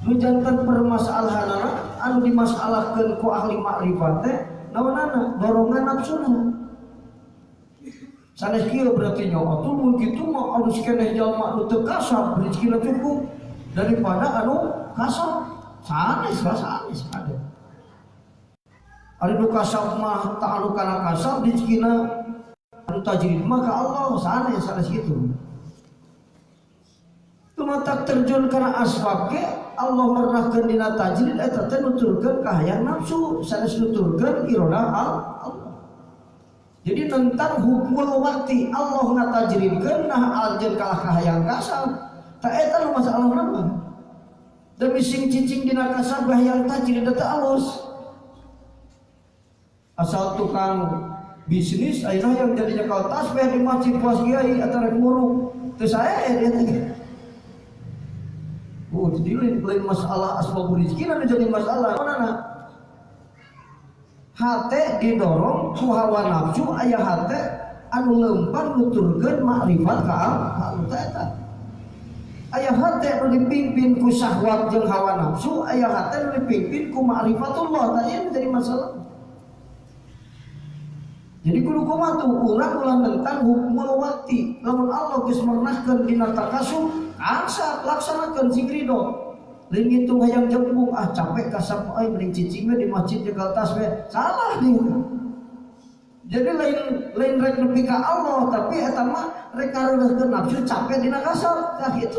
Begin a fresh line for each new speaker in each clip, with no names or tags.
Nu janten permasalahanana anu dimasalahkeun ku ahli makrifat teh naonana dorongan nafsuna. Sanes kieu berarti nya atuh mun kitu mah alus keneh jalma nu teu kasab rezekina cukup daripada anu kasab. Sanes lah sanes ada. Ari nu kasab mah ta'alluq kana kasab rezekina anu tajrid mah ka Allah sanes sanes kitu. Tumatak terjun kana asbab ge Allah mernahkeun dina tajrid eta teh nuturkeun kahayang nafsu sanes nuturkeun irodah Allah. Jadi tentang hukmul wakti Allah ngatajridkeun nah aljeun kalah kahayang kasab. Ta eta nu masalah mah. Demi sing cicing dina kasab hayang tajrid eta alus. Asal tukang bisnis ayeuna yang jadi nyekal tasbih di masjid puas kiai atau rek muruk teu sae dia teh. Oh, jadi lain masalah asbabul rezeki anu jadi masalah mana? Hate didorong ku hawa nafsu aya hate anu lempang nuturkeun makrifat ka Allah eta. Aya hate anu dipimpin ku syahwat jeung hawa nafsu, aya hate anu dipimpin ku makrifatullah. Tah ieu jadi masalah. Jadi kudu kumaha tuh urang ulah nentang hukmul wakti. Lamun Allah geus mernahkeun dina takasub, kasab laksanakeun sing ridho. Lain ngitung hayang jempung ah capek kasab euy mending cicing we di masjid nyekel tas we. Salah nih. Jadi lain rek nepi ka Allah tapi eta mah rek kareureuskeun nafsu capek dina kasab. Tah kitu.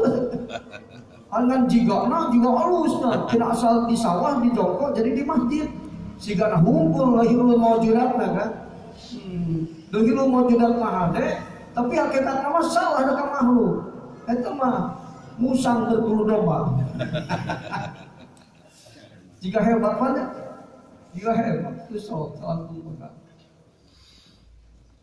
Ngan jigana jiga alusna, tina asal di sawah di jongkok jadi di masjid. Sigana hungkul lahirul maujudatna kan. Lahirul maujudat mah hade, tapi hakikatna mah salah da ka makhluk. Eta mah musang berbulu domba. Jika hebat banyak, jika hebat itu soal kumpulkan.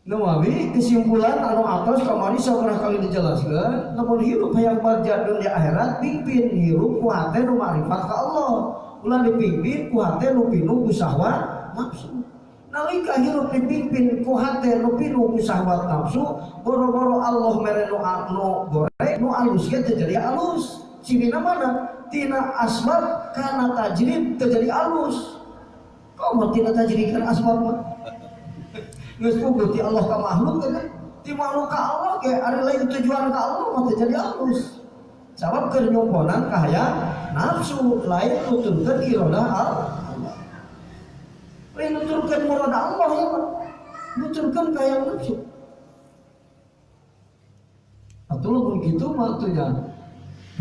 Nawawi kesimpulan anu atas kamari sabaraha kali dijelaskan, lamun hirup hayang bagja dunia akhirat pimpin hirup ku hate nu makrifat ka Allah. Ulah dipimpin ku hate nu pinuh ku syahwat nafsu. Nalika hirup dipimpin ku hate nu pinuh ku syahwat nafsu, boro-boro Allah mere nu goreng nu alus ge teu jadi alus. Cirina mana? Tina asbab kana tajrid teu jadi alus. Komo tina tajrid kana asbab mah? Geus puguh ti Allah ka makhluk kan? Ti makhluk ka Allah ge ari lain tujuan ka Allah mah teu jadi alus. Sabab keur nyomponan kahayang nafsu lain nuturkeun irodah Allah. Lain nuturkeun murad Allah ya mah. Nuturkeun kahayang nafsu. Atuh lamun kitu mah atuh nya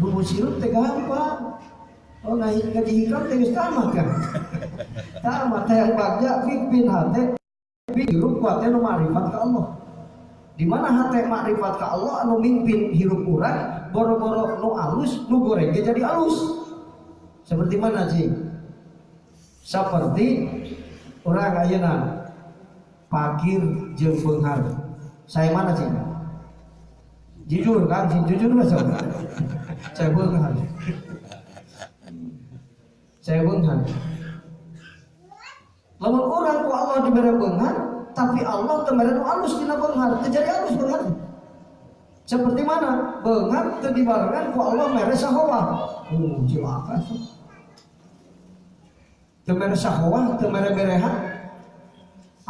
rumus hirup teh gampang. Oh ngaji hikam teh geus tamat kan. Tamat hayang bagja pimpin hate hirup ku hate nu makrifat ka Allah. Di mana hate makrifat ka Allah anu mimpin hirup urang boro-boro nu alus nu goreng ge jadi alus. Seperti mana sih? Seperti urang ayeuna fakir jeung beunghar. Saya mana sih? Jujur kan, jujur mah sok. Saya beunghar. Saya beunghar. Lamun urang ku Allah dibere beunghar, tapi Allah teu mere nu alus dina beunghar, teu jadi alus beunghar. Seperti mana? Beunghar teu dibarengan ku Allah mere sahwat. Cilaka. Teu mere sahwat, teu mere berehat.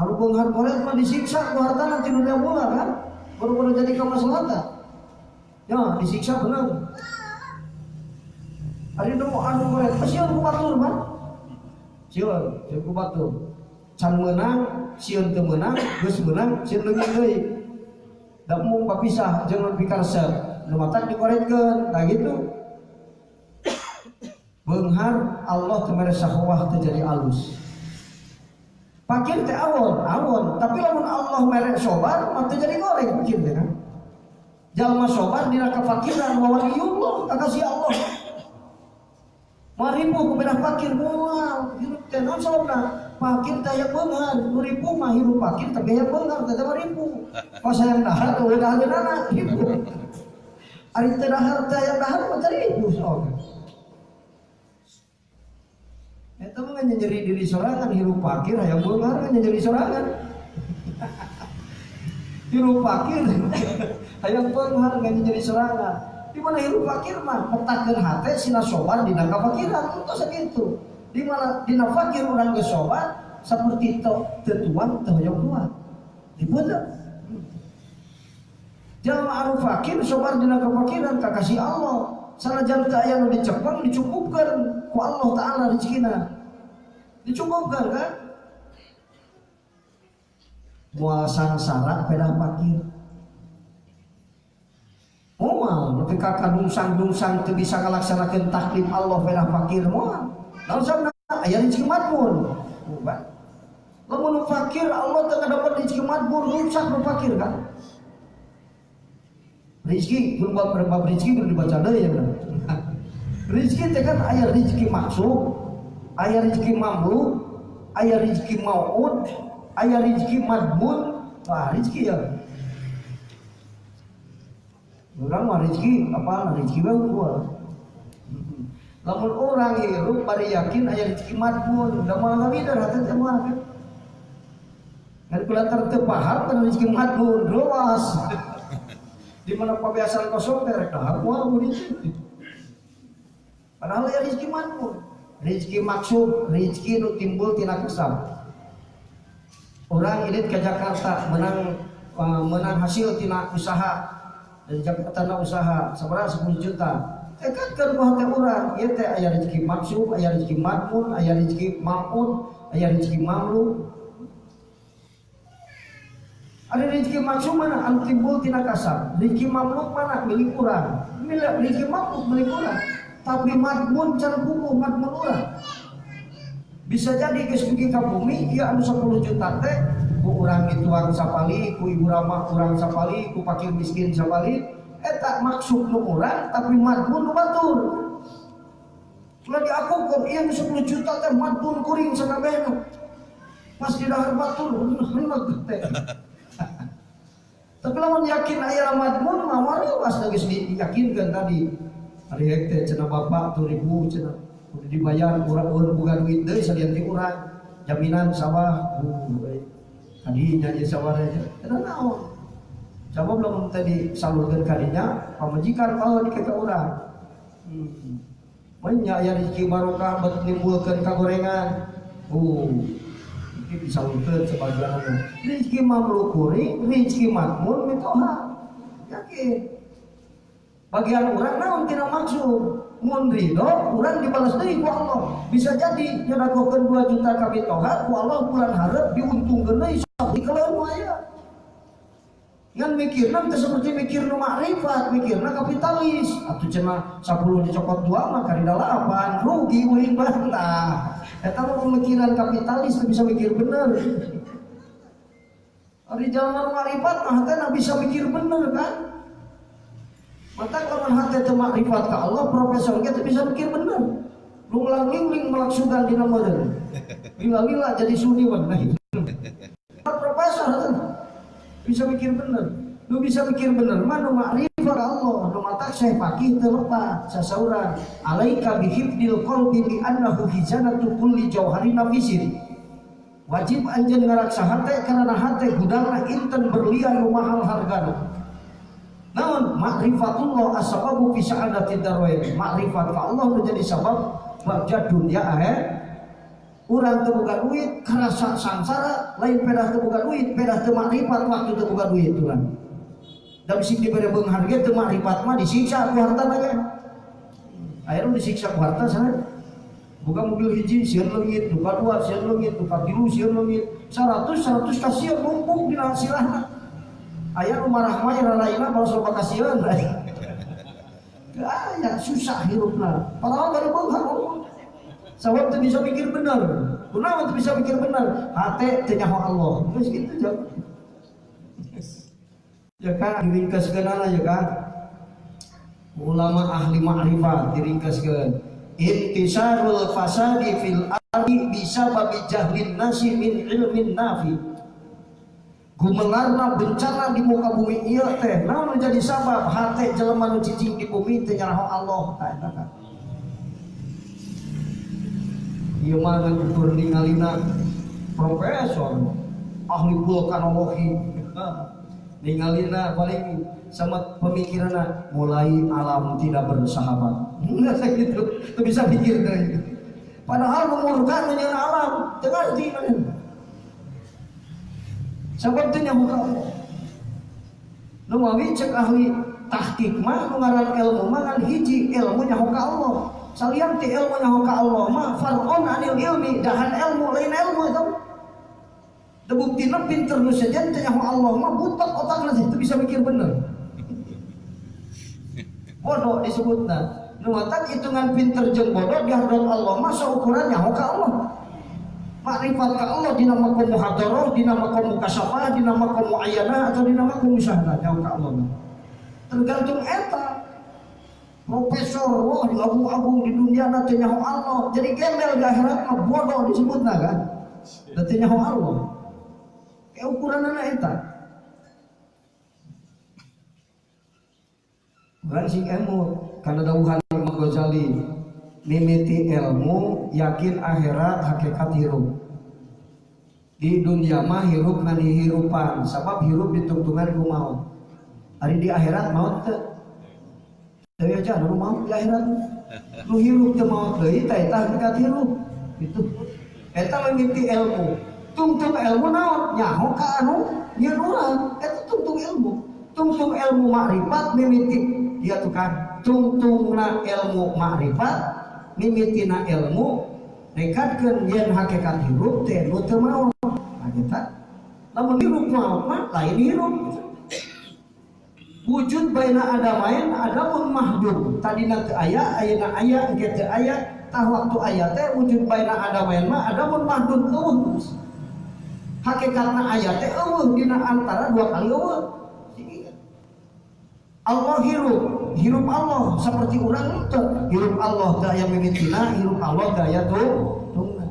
Anu beunghar koret mah disiksa ku hartana ti dunia mula kan? Baru-baru jadi kemaslahatan. Ya, disiksa benar. Ari nu anu koret sieun ku batur mah. Sieun, sieun ku batur. Can meunang, sieun teu meunang, geus meunang, sieun leungit deui. Da mung papisah jeung nu pikaresep. Nu matak dikoretkeun, tah gitu. Beunghar Allah teu mere sahwah teu jadi alus. Fakir teh awon, awon, tapi lamun Allah mere sobar mah teu jadi goreng fakir teh kan. Jalma sobar dina kafakiran wa waliyullah kakasih Allah. Maribu ku berah fakir moal hirup teh naon sababna? Fakir teh aya beunghar, nu ripuh mah hirup fakir tapi aya beunghar teh maribu. Pas hayang dahar eueuh dahareunana gitu. Ari teu dahar teh hayang dahar mah teh ripuh sok. Eta mah nyeri diri sorangan hirup fakir hayang beunghar kan nyeri sorangan. Hirup fakir hayang beunghar nyeri sorangan. Di mana hirup fakir mah petakeun hate sina sobar dina kafakiran entos sakitu. Di mana dina fakir urang geus sobar seperti teu tuang teu hoyong tuang. Ribut teu? Jalma anu fakir sobar dina kafakiran kakasih Allah. Sanajan teu aya nu dicepeng dicukupkeun ku Allah Ta'ala rezekina. Dicukupkan kan? Moal sangsara pedah fakir. Moal nepi ka kadungsang-dungsang teu bisa ngalaksanakeun taklif Allah pedah fakir moal. Naon sababna aya rezeki madmun. Bukan. Lamun fakir Allah teu ngadapat rezeki madmun rusak nu fakir kan? Rezeki bab rezeki kudu dibaca deui ya. Rezeki teh kan aya rezeki maksub, aya rezeki mamluk, aya rezeki mau'ud, aya rezeki madmun. Wah, rezeki ya. Urang mah rezeki apa rezeki we gua. Lamun urang hirup bari yakin aya rezeki madmun, da moal ngawidar hate teh moal kan. Ngan kulantaran teu paham kana rezeki madmun, luas. Di mana pabeasan kosong teh rek dahar moal mun itu. Padahal aya rezeki madmun, rezeki maksub, rezeki nu timbul tina kasab. Orang ini ke Jakarta menang hasil tina usaha dari Jakarta na usaha sabaraha 10 juta. Tekadkeun ku hate urang, ieu teh aya rezeki maksub, aya rezeki madmun, aya rezeki mamun, aya rezeki mamluk. Ada rezeki maksub mana anu timbul tina kasab, rezeki mamluk mana milik urang, milik rezeki mamluk milik urang. Tapi madmun can puguh madmun urang. Bisa jadi geus dugi ka bumi ieu anu 10 juta teh ku urang dituang sapali, ku ibu ramah urang sapali, ku fakir miskin sapali, eta maksud nu urang tapi madmun nu batur. Ulah diakukeun ieu anu 10 juta teh madmun kuring sakabehna. Pas di dahar batur heuneuh teh. Tapi lamun yakin aya madmun mah waras geus diyakinkeun tadi. Ari hek teh cenah bapak tuh ribu cenah udah dibayar urang boga duit deui salian ti urang jaminan sawah kadinya ieu sawah teh cenah naon sabab lamun teh disalurkeun kadinya pamajikan paeun ka urang mun nya aya rezeki barokah bet nimbulkeun kagorengan iki disalurkeun sebagianna rezeki mamluk kuring rezeki madmun mitoha yakin bagian urang naon tina maksud mun ridho urang dibalas deui ku Allah. Bisa jadi nyedakokeun 2 juta ka mitoha ku Allah bulan hareup diuntungkeun deui sok dikeleun aya. Ngan mikirna teu seperti mikir nu makrifat, mikirna kapitalis. Atuh cenah 10 dicokot 2 mah kari 8, rugi uing bantah. Eta mah pemikiran kapitalis teu bisa mikir bener. Ari jalma nu makrifat mah hatena bisa mikir bener kan? Maka lamun hate teu makrifat ka Allah, profesor ge teu bisa mikir bener. Lunglang lingling melaksudan dina meureun. Lila-lila jadi suni we. Profesor bisa mikir bener. Nu bisa mikir bener mah nu makrifat ka Allah, nu matak Syekh Fakih teu lepat sasauran. Alaika bihibdil qalbi li annahu hizanatu kulli jauharin nafisin. Wajib anjeun ngaraksa hate karena hate gudangna inten berlian nu mahal hargana. Namun makrifatullah as-sababu fi sa'adatid darain. Makrifat ka Allah menjadi sabab bagja dunia akhir. Urang teu boga duit karasa sangsara, lain pedah teu boga duit, pedah teu makrifat waktu teu boga duit urang. Da bisi dibere beunghar ge teu makrifat mah disiksa ku hartana ge. Aya nu disiksa ku harta saha? Boga mobil hiji sieun leungit, nu kadua sieun leungit, nu katilu sieun leungit, 100 100 kasieun numpuk dina sirahna. Aya nu marah mah raraina balas loba kasieun. Aya susah hirupna. Padahal bari beunghar. Sabab teu bisa mikir bener. Kunaon teu bisa mikir bener? Hate teu nyaho Allah. Geus kitu jawab. Ya kan diringkaskeunana ya kan. Ulama ahli ma'rifat diringkaskeun. Intisarul fasadi fil ardi bisababi jahlin nasi min ilmin nafi. Gumelarna bencana di muka bumi ieu teh naon menjadi sabab hate jelema nu cicing di bumi teu nyaraho Allah tah eta kan. Ieu mah ngan ukur ningalina profesor ahli vulkanologi. Ningalina paling sama pemikiranna mulai alam tidak bersahabat. Enggak gitu. Teu bisa pikir teh gitu. Padahal murka nu nyeun alam, teu ngarti manehna. Sabab teu nyaho ka Allah. Nu mawi cek ahli tahqiq mah nu ngaran ilmu mah ngan hiji ilmu nyaho ka Allah. Salian ti ilmu nyaho ka Allah mah far'un anil ilmi, dahan ilmu lain ilmu eta. Teu buktina pinter nu sejen teu nyaho Allah mah butek otakna teu bisa mikir bener. Bodoh disebutna. Nu matak hitungan pinter jeung bodoh di hadrat Allah mah saukuran nyaho ka Allah. Makrifat ka Allah dina maqam muhadharah, dina maqam mukasyafah, dina maqam muayyanah atau dina maqam musyahadah nyaho ka Allah. Tergantung eta. Profesor wah di agung-agung di dunia na teu nyaho Allah, jadi gembel di akhirat mah bodoh disebutna kan. Da teu nyaho Allah. Kayak ukuranana eta. Urang sing emut kana dawuhan Imam Ghazali, mimiti ilmu yakin akhirat hakikat hirup. Di dunia mah hirup ngan hirupan, sabab hirup ditungtungan ku maut. Ari di akhirat maut teu. Teu aja nu maut di akhirat. Nu hirup teu maut deui tah eta hakikat hirup. Gitu. Eta mimiti ilmu. Tungtung ilmu naon? Nyaho ka anu nyieun urang. Eta tungtung ilmu. Tungtung ilmu makrifat mimiti dia tuh kan. Tungtungna ilmu makrifat mimitina ilmu nekatkeun yen hakikat hirup teh nu teu maot. Nah kita lamun hirup maot mah lain hirup. Wujud baina adamain adamun mahdud. Tadina teu aya, ayeuna aya, engke teu aya. Tah waktu aya teh wujud baina adamain mah adamun mahdud eueuh. Hakikatna aya teh eueuh dina antara dua kali eueuh. Allah hirup, hirup Allah seperti urang teu. Hirup Allah teu aya mimitina, hirup Allah teu aya tungtungna.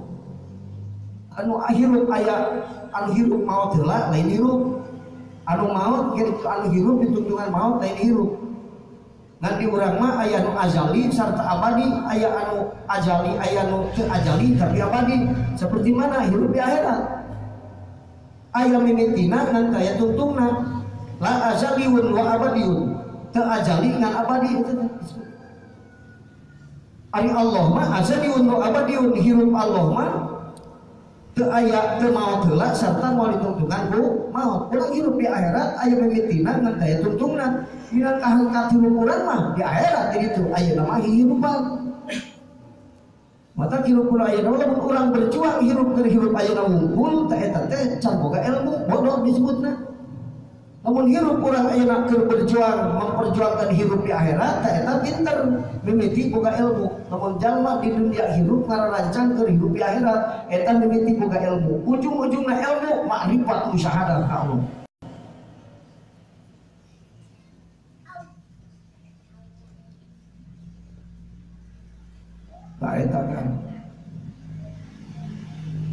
Anu hirup aya, anu hirup maot heula lain hirup. Anu maot kitu anu hirup ditungtungan maot lain hirup. Ngan di urang mah aya nu azali sarta abadi, aya anu azali, aya nu teu azali tapi abadi. Seperti mana hirup di akhirat? Aya mimitina ngan teu aya tungtungna. La azaliun wa abadiun. Teu azali ngan abadi itu. Ari Allah mah azaliun wa abadiun, hirup Allah mah teu aya teu maot heula sarta moal ditungtungan ku maot. Urang hirup di akhirat aya mimitina ngan teu aya tungtungna. Dina hakikat hirup urang mah di akhirat jadi teu ayeuna mah hirupan. Mata hirup urang ayeuna lamun urang berjuang hirup keur hirup ayeuna wungkul teh eta teh can boga ilmu bodoh disebutna. Lamun hirup urang ayeuna keur berjuang memperjuangkan hirup di akhirat teh eta pinter mimiti boga ilmu. Lamun jalma di dunia hirup ngarancang keur hirup di akhirat eta mimiti boga ilmu. Ujung-ujungna ilmu makrifat musyahadah ka Allah. Tah eta kan.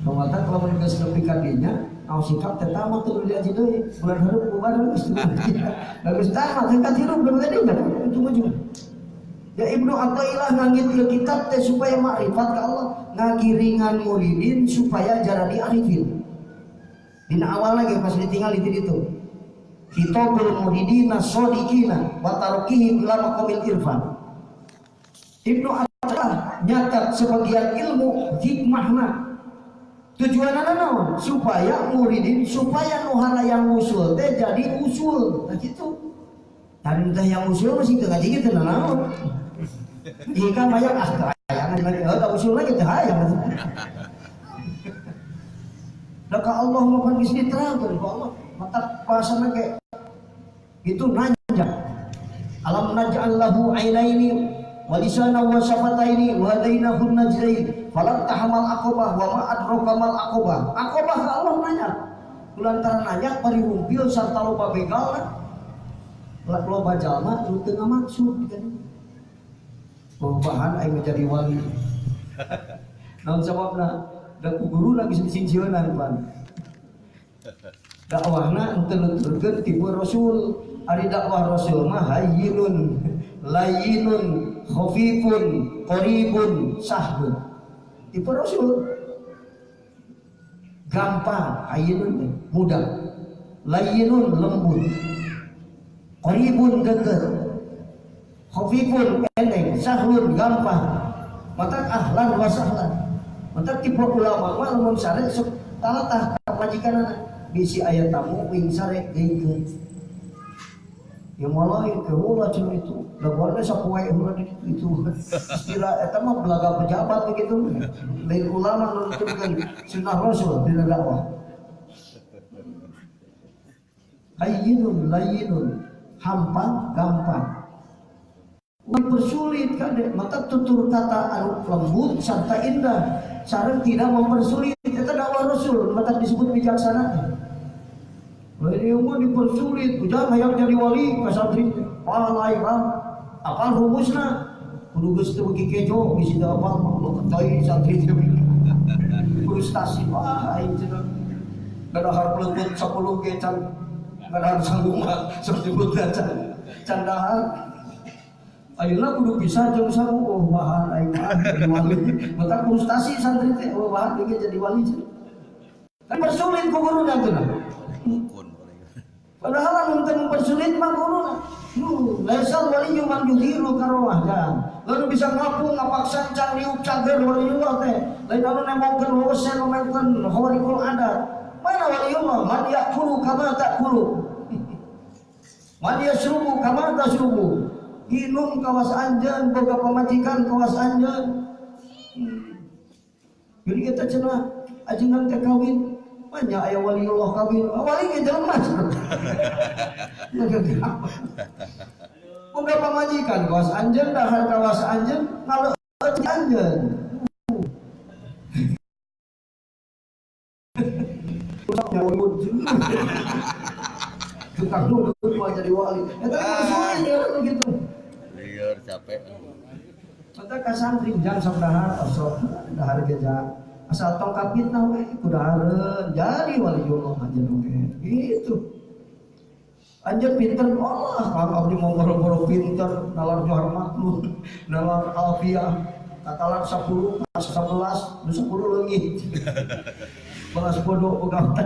Kamata lamun geus nepi ka dinya au sikap teh tamat teu diaji deui bulan hareup bubar geus bagus tamat hakikat hirup belum tadi ujung-ujung. Ya Ibnu Athaillah nganggit ieu kitab teh supaya makrifat ka Allah, ngagiringan muridin supaya jaradi arifin. Dina awal lagi pas ditinggal di ditu. Kitabul muridina shadiqina wa tarkihim ila maqamil irfan. Ibnu Athaillah nyatat sebagian ilmu hikmahna. Tujuanana naon? Supaya muridin, supaya nu harayang usul teh jadi usul. Nah gitu. Tadi teh yang usul masih teu ngaji teu naon. Jika mayang ah teu hayang lagi, oh usul lagi teu hayang. Da ka Allah mah pan geus diterangkeun ku Allah. Mata bahasana ge itu nanya. Alam naj'al lahu ainaini wa lisana wa syafataini wa hadainahu najdain falam tahamal aqabah wa ma adraka mal aqabah. Aqabah ka Allah nanya. Kulantaran nanya bari rumpil sarta loba begal loba jalma nu teu ngamaksud kan. Perubahan aing menjadi wali. Naon sababna? Da ku guru lagi singsieunan pan. Dakwahna henteu nuturkeun tipe Rasul. Ari dakwah Rasul mah hayyinun, layyinun, khafifun, qaribun, sahlun. Tipe Rasul gampang, hayyinun mudah. Layyinun lembut. Qaribun deket. Khafifun enteng, sahlun gampang. Mata ahlan wa sahlan. Mata tipe ulama mah lamun sare sok talatah ka pamajikanana. Bisi aya tamu wing sare geukeun. Ya mulai ke heula cenah itu. Laguanna sapoe heula di itu. Istilah eta mah belaga pejabat begitu. Lain ulama nu nuturkeun sunnah Rasul dina dakwah. Hayyinun layyinun, hampang gampang. Mempersulit kade, maka tutur kata anu lembut serta indah, sareng tidak mempersulit. Eta dakwah Rasul, maka disebut bijaksana. Lain mah dipersulit, ujang hayang jadi wali ka santri, palai ka, apal rumusna, kudu geus teu beuki kejo, bisi teu apal mah cai santri teh. Frustasi wah aing cenah. Gadahar peleupet 10 ge can gadahar sanggup mah sok nyebutna can dahar. Ayeuna kudu bisa jeung sangu oh bahan aing mah jadi wali. Mata frustasi santri teh oh bahan ge jadi wali cenah. Kan persulit ku guruna cenah. Padahal anu teu mempersulit mah guruna. Laisal waliyyu man yudhiru karawah jan. Lalu bisa ngapung ngapaksa can liuk cager waliyullah teh. Lain anu nemongkeun wewesen nemongkeun khawariqul adat. Mana waliyullah man ya'kulu kama ta'kulu. Man yasrubu kama tasrubu. Minum kawas anjeun, boga pamajikan kawas anjeun. Jadi kita cenah ajengan teh kawin. Banyak aya waliullah kawin, wali ge jelema. Boga pamajikan kawas anjeun, dahar kawas anjeun, ngaleueut anjeun. Tukang nurut mah jadi wali. Eta kan sulit ya begitu.
Lieur capek.
Mata ka santri jang sok dahar osok dahar ge jang. Asal tong ka fitnah we kudahareun jadi waliullah anjeun oge. Gitu. Anjeun pinter Allah, kang abdi mau boro-boro pinter, nalar johar makmur, nalar alfiah, katalan 10, 11, 10 leungit. Balas bodoh pegawai.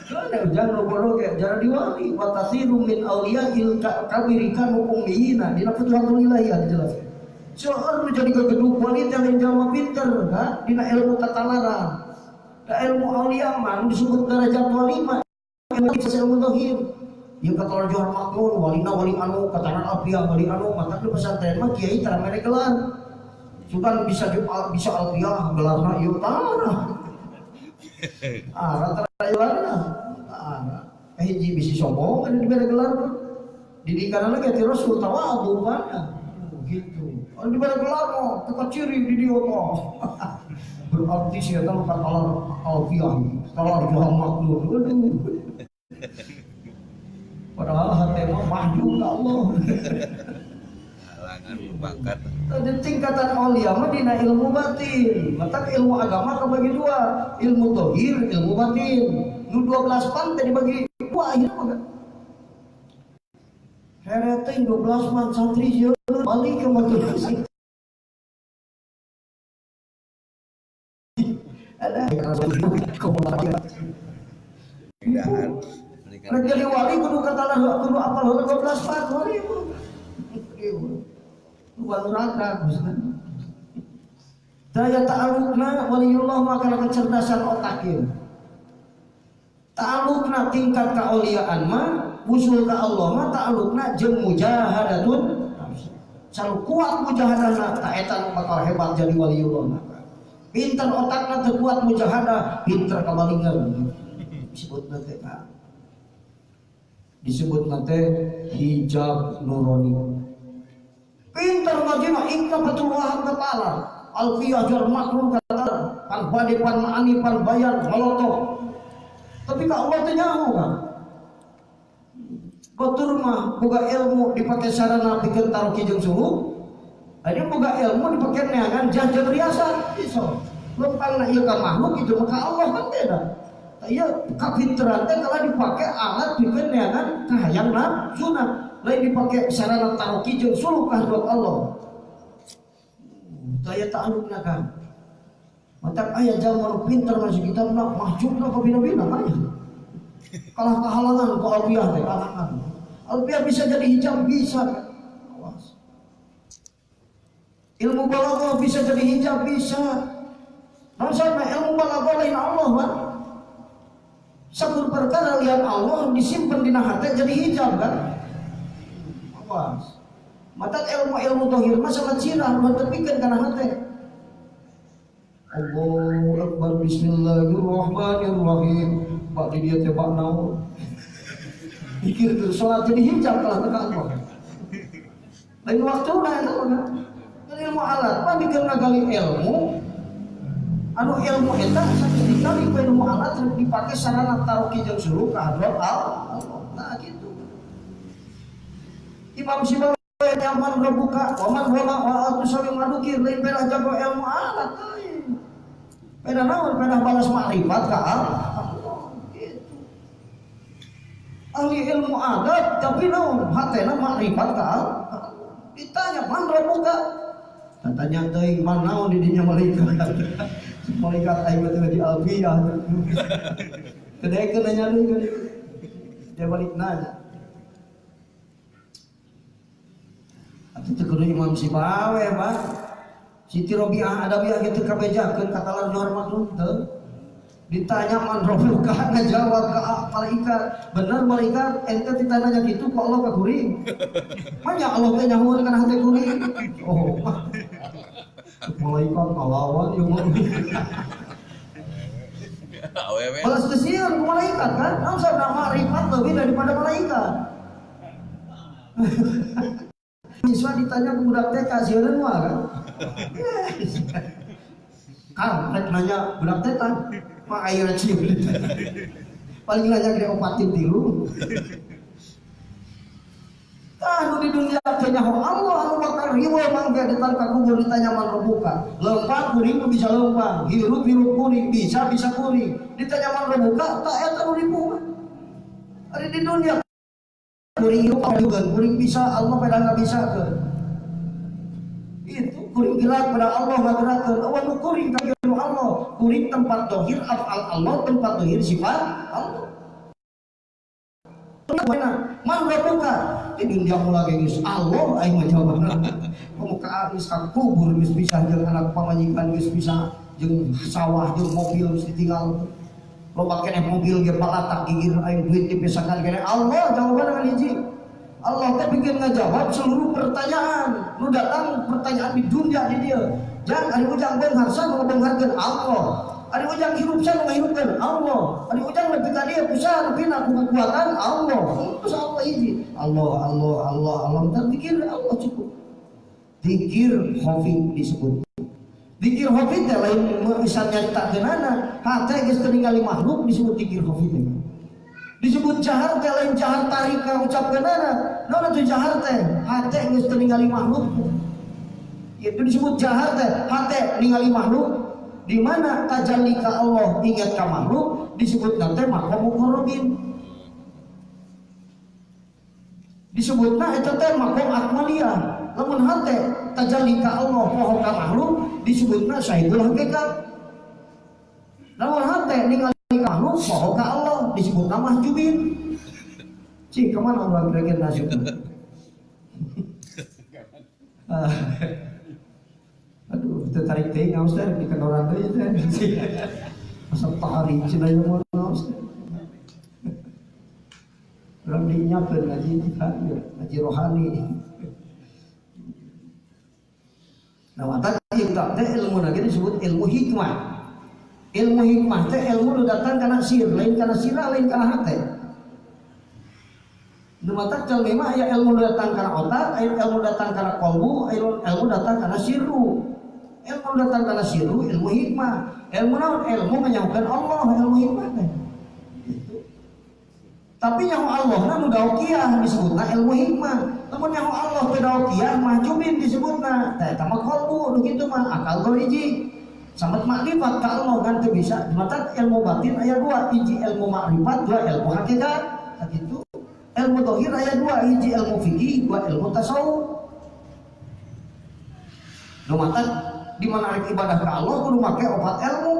Kan ujang nu bodoh ge jadi wali wa tasiru min awliyail kabirikan ummiyina dina Futuhatul Ilahiyah dijelaskeun. Seueur nu jadi gegedug wali teh lain jalma pinter ha dina ilmu tatalaran. Da ilmu aulia mah nu disebut derajat wali mah ilmu zahir. Ieu katalan johar makmur walina wali anu katalan alfiah wali anu mata di pesantren mah kiai tara mere gelar. Sugan bisa bisa alfiah gelarna ieu parah. Ah, rata-rata gelarna. Ah, hiji bisi sombong ada dibere gelar mah. Didikan lagi ti Rasul tawadhu mana. Gitu. Kalau dibere gelar mah teu kaciri di dieu mah. Berarti sia teh katalan alfiah, katalan johar makmur. Aduh. Padahal hati mah mahjub ka Allah.
Halangan berbakat.
Dan tingkatan aulia mah dina ilmu batin. Mata ilmu agama kebagi dua, ilmu zahir, ilmu batin. Nu 12 pan teh dibagi dua akhirna mah. Heret teh 12 pan santri sieun balik ke batur. Ada rek jadi wali kudu katalah kudu apal heula 12 pan wali. Waluraka daya ta'alukna waliullah maka kecerdasan otak ieu. Ta'alukna tingkat kauliaan mah usul ka Allah mah ta'alukna jeung mujahadatun. Selalu kuat mujahadana ta eta nu bakal hebat jadi waliullah. Pinter otakna teu kuat mujahadah, pinter kabalingan. Disebutna teh disebutna teh hijab nurani. Pinter ngaji mah ingka betul wahab kepala. Alfiyah jar makrum kata pan bade pan maani pan bayan malotoh. Tapi ka Allah teh nyaho kan. Batur mah boga ilmu dipake sarana pikeun taruki jeung suhu. Aya boga ilmu dipake neangan jah jeung riasa iso. Lempangna ieu ka makhluk itu mah ka Allah kan beda. Tah ieu kapinteran teh kalau dipake alat pikeun neangan kahayang nafsuna. Lain dipake sarana taruki jeung suluk ka hadrat Allah. Daya ta'alukna kan. Matak aya jalma nu pinter masih kitabna mahjubna ka bina-bina aya. Kalah kehalangan ku alfiah teh kalangan. Alfiah bisa jadi hijab bisa. Awas. Ilmu balaghah bisa jadi hijab bisa. Naon sababna ilmu balaghah lain Allah, Pak. Sakur perkara lihat Allah disimpan dina hate jadi hijab kan. Awas. Mata ilmu-ilmu dohir mah sama sirah nu tepikeun kana hate. Allahu Akbar bismillahirrahmanirrahim. Bak di dia teh bak naon. Pikir tuh salat jadi hijab kalah ka Allah. Lain waktuna eta mah. Ilmu alat mah dikeun ngagali ilmu anu ilmu eta sanes dikali ku ilmu alat dipake sarana taroki jeung suruh ka hadrat Allah. Nah gitu. Imam Sibawi nyaman rebuka, waman wama wa atusawi ngadukir lain pedah jago ilmu alat teuing. Pedah naon pedah balas makrifat ka Allah gitu. Ahli ilmu adat tapi naon hatena makrifat ka Allah. Ditanya man rebuka, tanya teuing man naon di dinya malaikat. Malaikat aing mah di alfiah. Teu daekeun nanya deui. Dia balik nanya. Atuh teu kudu Imam Sibawe, Pak. Siti Robiah Adawiyah gitu kabejakeun katalan hormat teu. Ditanya man rabbuka ngajawab ka malaikat. Bener malaikat ente ditanya kitu ku Allah ka kuring. Manya Allah teh nyahueun kana hate kuring. Oh, mah. Malaikat ngalawan ieu mah. Balas teu sieun ku malaikat kan? Naon sabab makrifat leuwih daripada malaikat. Siswa ditanya ke budak TK sieun mah kan. Kan rek nanya budak TK mah air cium ditanya. Paling nanya gede opatin tilu. Tah nu di dunia teh nyaho Allah anu bakal riweuh mangga di tanpa kubur ditanya man rebuka. Lempang kuring bisa lempang, hirup hirup kuring bisa bisa kuring. Ditanya man rebuka tah eta nu ribu. Ari di dunia kuring hirup kuring bisa Allah pada nggak bisa ke. Itu kuring gerak pada Allah nggak gerakkeun. Awan nu kuring ka Allah, kuring tempat dohir afal Allah, tempat dohir sifat Allah. Man rabbuka di dunia mula geus Allah aing mah jawabanna. Kamu ka geus ka kubur geus bisa jeung anak pamajikan geus bisa jeung sawah jeung mobil geus ditinggal. Loba keneh mobil ge palatak gigir aing duit dipesakan keneh Allah jawabanna kan hiji. Allah teh bikin ngajawab seluruh pertanyaan. Nu datang pertanyaan di dunia di dieu. Jang ari ujang beunghar sa nu beungharkeun Allah. Ari ujang hirup sa nu ngahirupkeun Allah. Ari ujang nepi ka dieu kusaha nepina ku kekuatan Allah. Terus Allah hiji. Allah Allah Allah Allah teh pikir Allah cukup. Zikir khafi disebut. Zikir khafi teh lain bisa nyaritakeunana. Hate geus teu ningali makhluk disebut zikir khafi teh. Disebut jahar teh lain jahar tarik ka ucapkeunana. Naon atuh jahar teh? Hate geus teu ningali makhluk. Itu disebut jahar teh, hate ningali makhluk. Di mana tajalli ka Allah ingat ka makhluk disebut teh maqam muqarrabin. Disebutna eta teh maqam akmaliyah. Lamun hate tajalli ka Allah poho ka makhluk disebutna sahibul hakikat. Lamun hate ningali makhluk poho ka Allah disebutna mahjubin. Cih kemana urang kira-kira nasibna? Aduh, tertarik teh ngaos teh di kantoran teh teh. Masa tarik cenah ieu mah ngaos teh. Urang dinyakeun ngaji kan, ngaji rohani. Nah, mata kita teh ilmu lagi disebut ilmu hikmah. Ilmu hikmah teh ilmu nu datang kana sir, lain kana sirah, lain kana hate. Nu mata jalmi mah aya ilmu datang kana otak, aya ilmu datang kana qalbu, aya ilmu datang kana sirru. Ilmu datang kana sirru, ilmu hikmah. Ilmu naon? Ilmu menyambungkan Allah, ilmu hikmah teh. Gitu. Tapi nyaho Allah na nu daokiah disebutna ilmu hikmah. Lamun nyaho Allah teu daokiah mahjubin disebutna. Tah eta mah qalbu nu kitu mah akal hiji. Samet makrifat ka Allah kan teu bisa. Mata ilmu batin aya dua, hiji ilmu makrifat, dua ilmu hakikat. Tah kitu. Ilmu dohir aya dua, hiji ilmu fikih, dua ilmu tasawuf. Nu mata di mana rek ibadah ka Allah kudu make opat ilmu,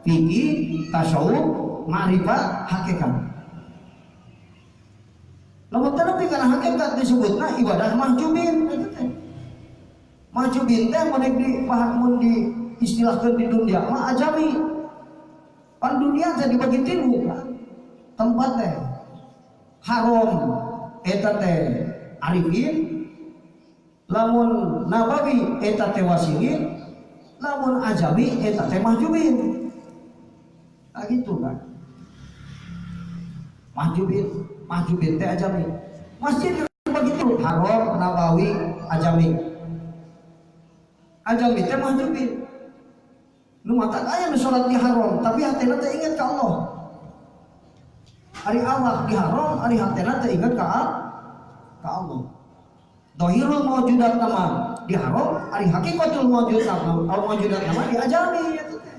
fikih, tasawuf, makrifat, hakikat. Lamun teu nepi kana hakikat disebutna ibadah mahjubin eta teh. Mahjubin teh mun di mun diistilahkeun di dunia mah ajami. Pan dunia teh dibagi tilu kan. Tempat teh haram eta teh arifin, lamun nabawi eta teh wasilin, lamun ajami eta teh mahjubin. Nah gitu kan. Mahjubin, mahjubin teh ajami. Masjid begitu haram, nabawi, ajami. Ajami teh mahjubin. Nu matak aya nu salat di haram, tapi hatena teh ingat ka Allah. Ari awak di haram, ari hatena teh ingat ka Allah. Dohirul mawjudat nama di haram, ari hakikatul mawjudat nama, mawjudat nama di ajami eta teh.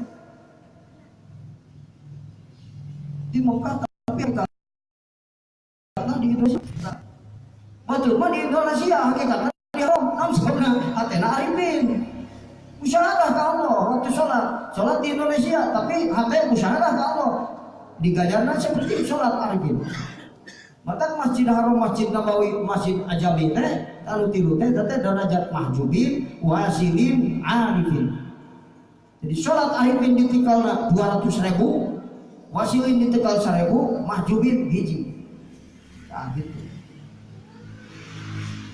Di Mekah tapi karena di Indonesia. Betul mah di Indonesia hakikatna di haram, nam sababna hatena arifin. Musyahadah ka Allah waktu sholat, sholat di Indonesia tapi hate musyahadah ka Allah. Digajarna seperti sholat arifin. Maka Masjid Haram, Masjid Nabawi, Masjid Ajami teh kalau tilu teh teh derajat mahjubin, wasilin, arifin. Jadi sholat arifin ditikalna 200.000, wasilin ditikal 1.000, mahjubin hiji. Nah gitu.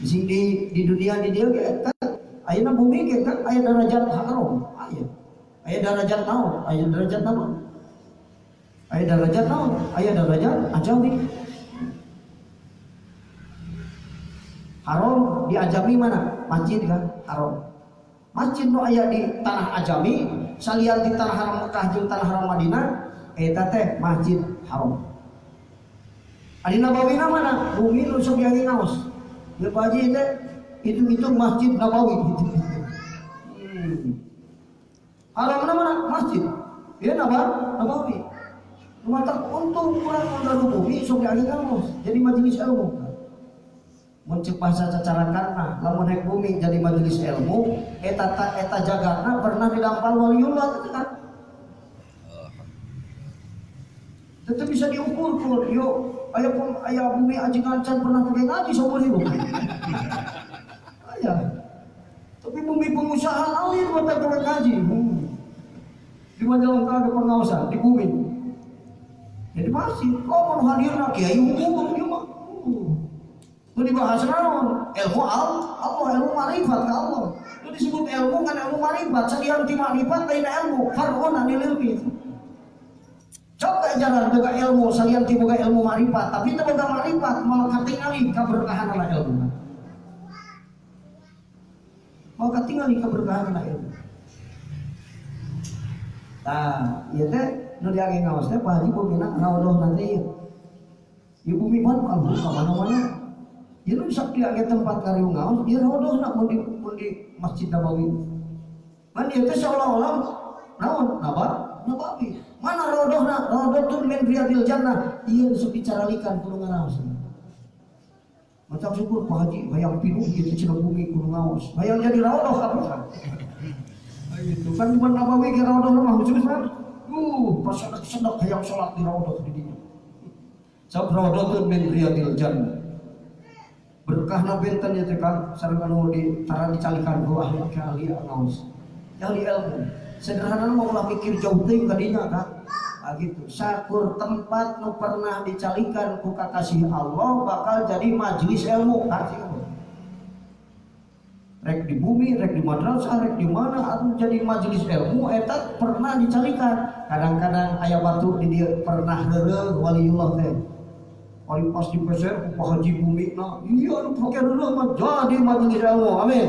Di di dunia di dia kan ayeuna bumi ge kan aya derajat haram, aya. Aya derajat naon? Aya derajat naon? Aya derajat naon? Aya derajat ajami. Haram di ajami mana? Masjid kan haram. Masjid nu aya di tanah ajami, salian di tanah haram Mekah jeung tanah haram Madinah, eta teh masjid haram. Ari Nabawi mana? Bumi nu sok dianggap ngaos. Ieu Pak Haji teh hitung-hitung masjid Nabawi gitu. Haram mana? Masjid. Ieu Nabawi. Nu matak untung urang mun bumi sok dianggap ngaos, jadi majelis ilmu. Mun ceuk bahasa cacarakanna lamun rek bumi jadi majelis ilmu eta eta jagarna pernah didampal waliullah teh kan. Tetep bisa diukur kur yo aya aya bumi ajengan can pernah pakai ngaji saumur hidup. Aya. Tapi bumi pengusaha alir mata pakai ngaji. Di Majalengka ada pengawasan di bumi. Jadi masih oh mun hadirna kiai hukum ieu mah. Itu dibahas naon? Ilmu Allah, ilmu marifat ka Allah. Itu disebut ilmu kan ilmu marifat. Salian ti marifat lain ilmu, far'un anil ilmi. Coba jalan boga ilmu, salian ti boga ilmu marifat, tapi teu boga marifat moal katingali kaberkahanana ilmu. Moal katingali kaberkahanana ilmu. Tah, ieu teh nu dianggap ngaos teh Pak Haji bumina raodoh nanti ieu. Ieu bumi mah ka mana-mana. Ieu nu sok dianggap tempat ngariung ngaos, ieu raodohna mun di Masjid Nabawi. Man ieu teh seolah-olah naon? Nabawi. Mana raodohna? Raodohtun min riyadil jannah. Ieu sok dicaralikan kudu ngaraos. Macam syukur Pak Haji hayang pinuh ieu teh cenah bumi kudu ngaos. Hayang jadi raodoh kabeh. Gitu kan di Nabawi ke raodohna mah khusus kan. Pas sedak hayang salat di raodoh di dinya. Sabab raodohtun min riyadil jannah. Berkahna benten ya teh Kang sareng anu di tara dicalikan ku ahli ahli ngaos. Ahli ilmu. Sederhana mah ulah mikir jauh teuing kadinya Kang. Ah gitu. Sakur tempat nu pernah dicalikan ku kakasih Allah bakal jadi majelis ilmu kasih Allah. Rek di bumi, rek di madrasah, rek di mana anu jadi majelis ilmu eta pernah dicalikan. Kadang-kadang aya batu di dieu pernah heureuh waliullah teh. Ari pas di peser ku Pak Haji bumi na, iya anu pake heureuh mah jadi majelis ilmu. Amin.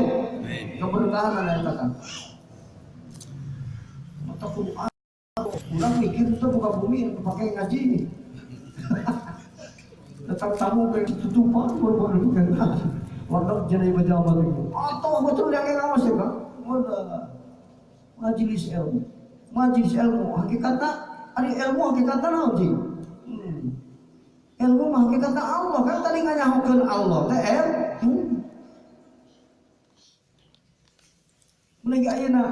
Keberkahan eta kan. Mata kudu urang mikir teh buka bumi anu pake ngaji. Tetap tamu ke tutupan baru-baru kan. Wadah jadi pejabat itu. Atau betul yang ngawas ya Kak? Majelis ilmu. Majelis ilmu hakikatna ari ilmu hakikatna naon sih? Ilmu mah hakikatna Allah kan tadi nganyahokeun Allah teh ilmu. Mun ayeuna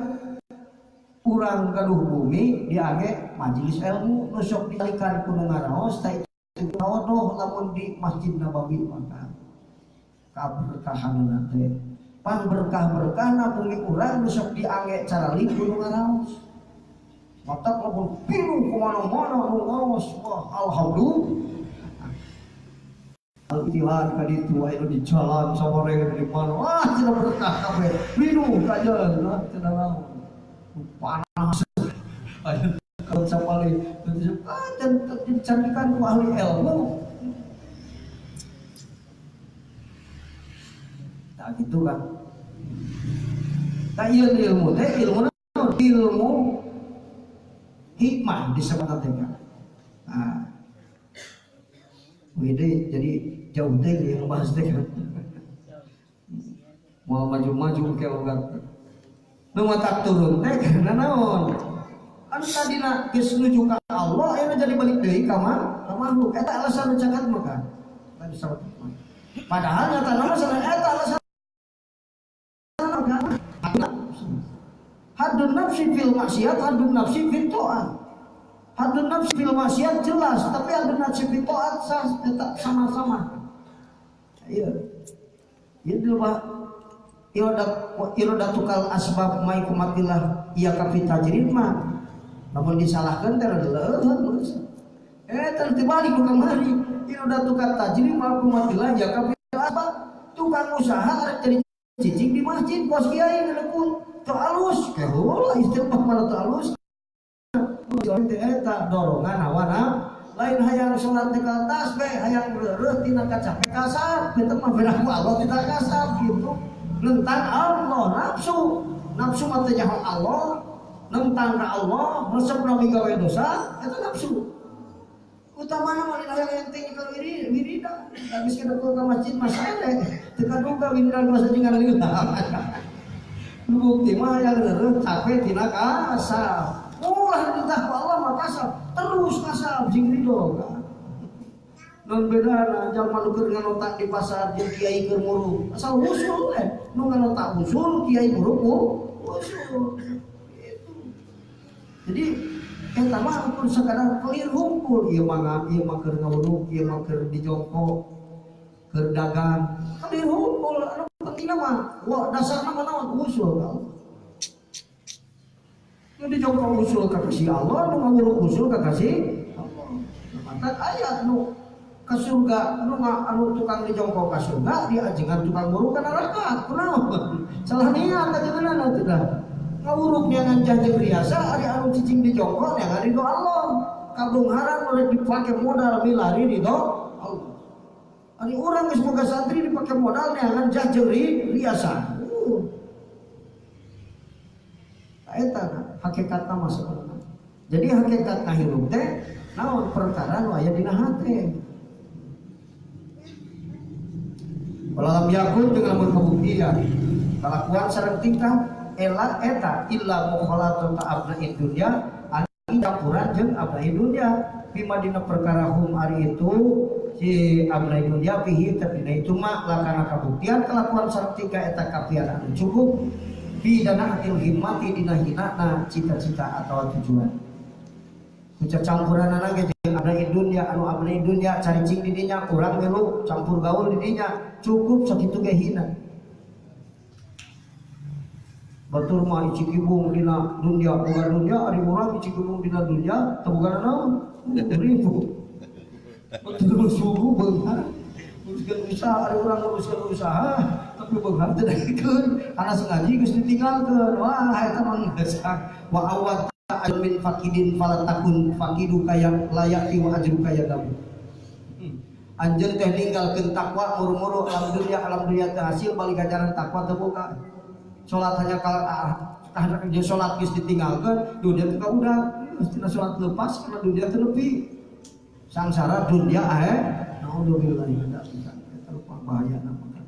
urang gaduh bumi diage majelis ilmu nu sok dicalikan ku nu ngaraos teh Raudhah lamun di Masjid Nabawi maka kaberkahanna teh pan berkah-berkahna bumi urang nu sok diangge caralik gunung ngaraos. Matak lamun pinuh kumana-mana nu ngaos, wah alhamdulillah. Al-Ittihad ka ditu aya di jalan sawareng di mana, wah cenah berkah kabeh. Pinuh ka jalan lah cenah naon. Panas. Aya kalau sapali ah dicantikan ku ahli ilmu. Nah gitu kan. Tak ieu ilmu teh ilmu naon? Ilmu hikmah disebut teh kan. Nah. Wede jadi jauh teh yang ngebahas teh kan. Mau maju-maju ke logat. Nu matak turun teh karena naon? Anu tadina geus nuju ka Allah ayeuna jadi balik deui ka makhluk. Eta alasan nu cakat mah kan. Padahal nyatana mah salah eta alasan kan. Haddun nafsi fil maksiat, haddun nafsi fil ta'at. Haddun nafsi fil maksiat jelas, tapi haddun nafsi fil ta'at tetap sama-sama. Iya. Ieu mah iradat asbab maikumatillah iya ka fi tajrid mah. Namun disalahkan teh leuheung. Teh dibalik ku kamari. Iradat tajrid maikumatillah iya ka fi asbab. Tukang usaha arek jadi cicing di masjid kos kiai ngelekun. Teu alus, keheula istighfar mah teu alus. Teh eta dorongan hawa lain hayang salat teh ka tasbih, hayang reureuh tina kacape kasab, kitu mah beda ku Allah tina kasab gitu. Nentang Allah nafsu, nafsu mah teh nyaho Allah, nentang ka Allah, resepna migawe dosa, eta nafsu. Utamana mah dina hayang enteng ka wirida, habis ka ka masjid mah sae teu kaduga wiridan mah sajingan lila. Nu bukti mah hayang reureuh capek tina kasab. Ulah ditah ku Allah mah kasab, terus kasab jeung ridho kan. Non bedana jalma nu keur nganotak di pasar jeung kiai keur muruk. Asal usul teh, nu nganotak usul kiai muruk usul. Gitu. Jadi eta mah ukur sakadar kelir humpul ieu mah ieu mah keur ngawuruk, ieu mah keur dijongkok, keur dagang. Kelir humpul anu pentingna mah wah dasarna mah naon usul ka Allah. Nu dijongkok usul ka kasih Allah, nu ngawuruk usul ka kasih Allah. Matak aya nu ke surga, nu anu tukang dijongkok ka surga, diajengan tukang muruk ka neraka. Kunaon? Salah niat ajenganna teh dah. Ngawuruk neangan jah jeung riasa, ari anu cicing dijongkok neangan ridho Allah. Kabungharan nu rek dipake modal milari ridho Allah. Ari urang geus boga santri dipake modal neangan jah jeung riasa. Eta hakikatna mah saeureuna. Jadi hakikatna hirup teh naon perkara nu aya dina hate. Walam yakun jeung lamun kabuktian kalakuan sareng tingkah ela eta illa mukhalatu ta'abna dunya anu campuran jeung abna dunya bima dina perkara hum ari itu si abna dunya fihi tadina itu mah lakana kabuktian kalakuan sareng tingkah eta kafian anu cukup bidana atil himmati dina hinana cita-cita atau tujuan. Kuca campuranana ge jeung abna dunya anu abna dunya caricing di dinya urang milu campur gaul di dinya cukup sakitu ge hina. Batur mah icikibung dina dunya boga dunya ari urang icikibung dina dunya teu boga naon ribu. Batur subuh beunghar nguruskeun usaha ari urang nguruskeun usaha tapi beunghar teu daekeun kana sengaji geus ditinggalkeun wah eta mah geus wa awat min fakidin falatakun fakidu kaya layati wa ajru kaya damu. Anjeun teh ninggalkeun takwa muru-muru alam dunya teu hasil balik ajaran takwa teu boga. Salat hanya jeung salat geus ditinggalkeun dunya teu kaudag geus tina salat lepas kana dunya teu nepi. Sangsara dunya ae naudzubillah min dzalik eta lupa bahayana maka.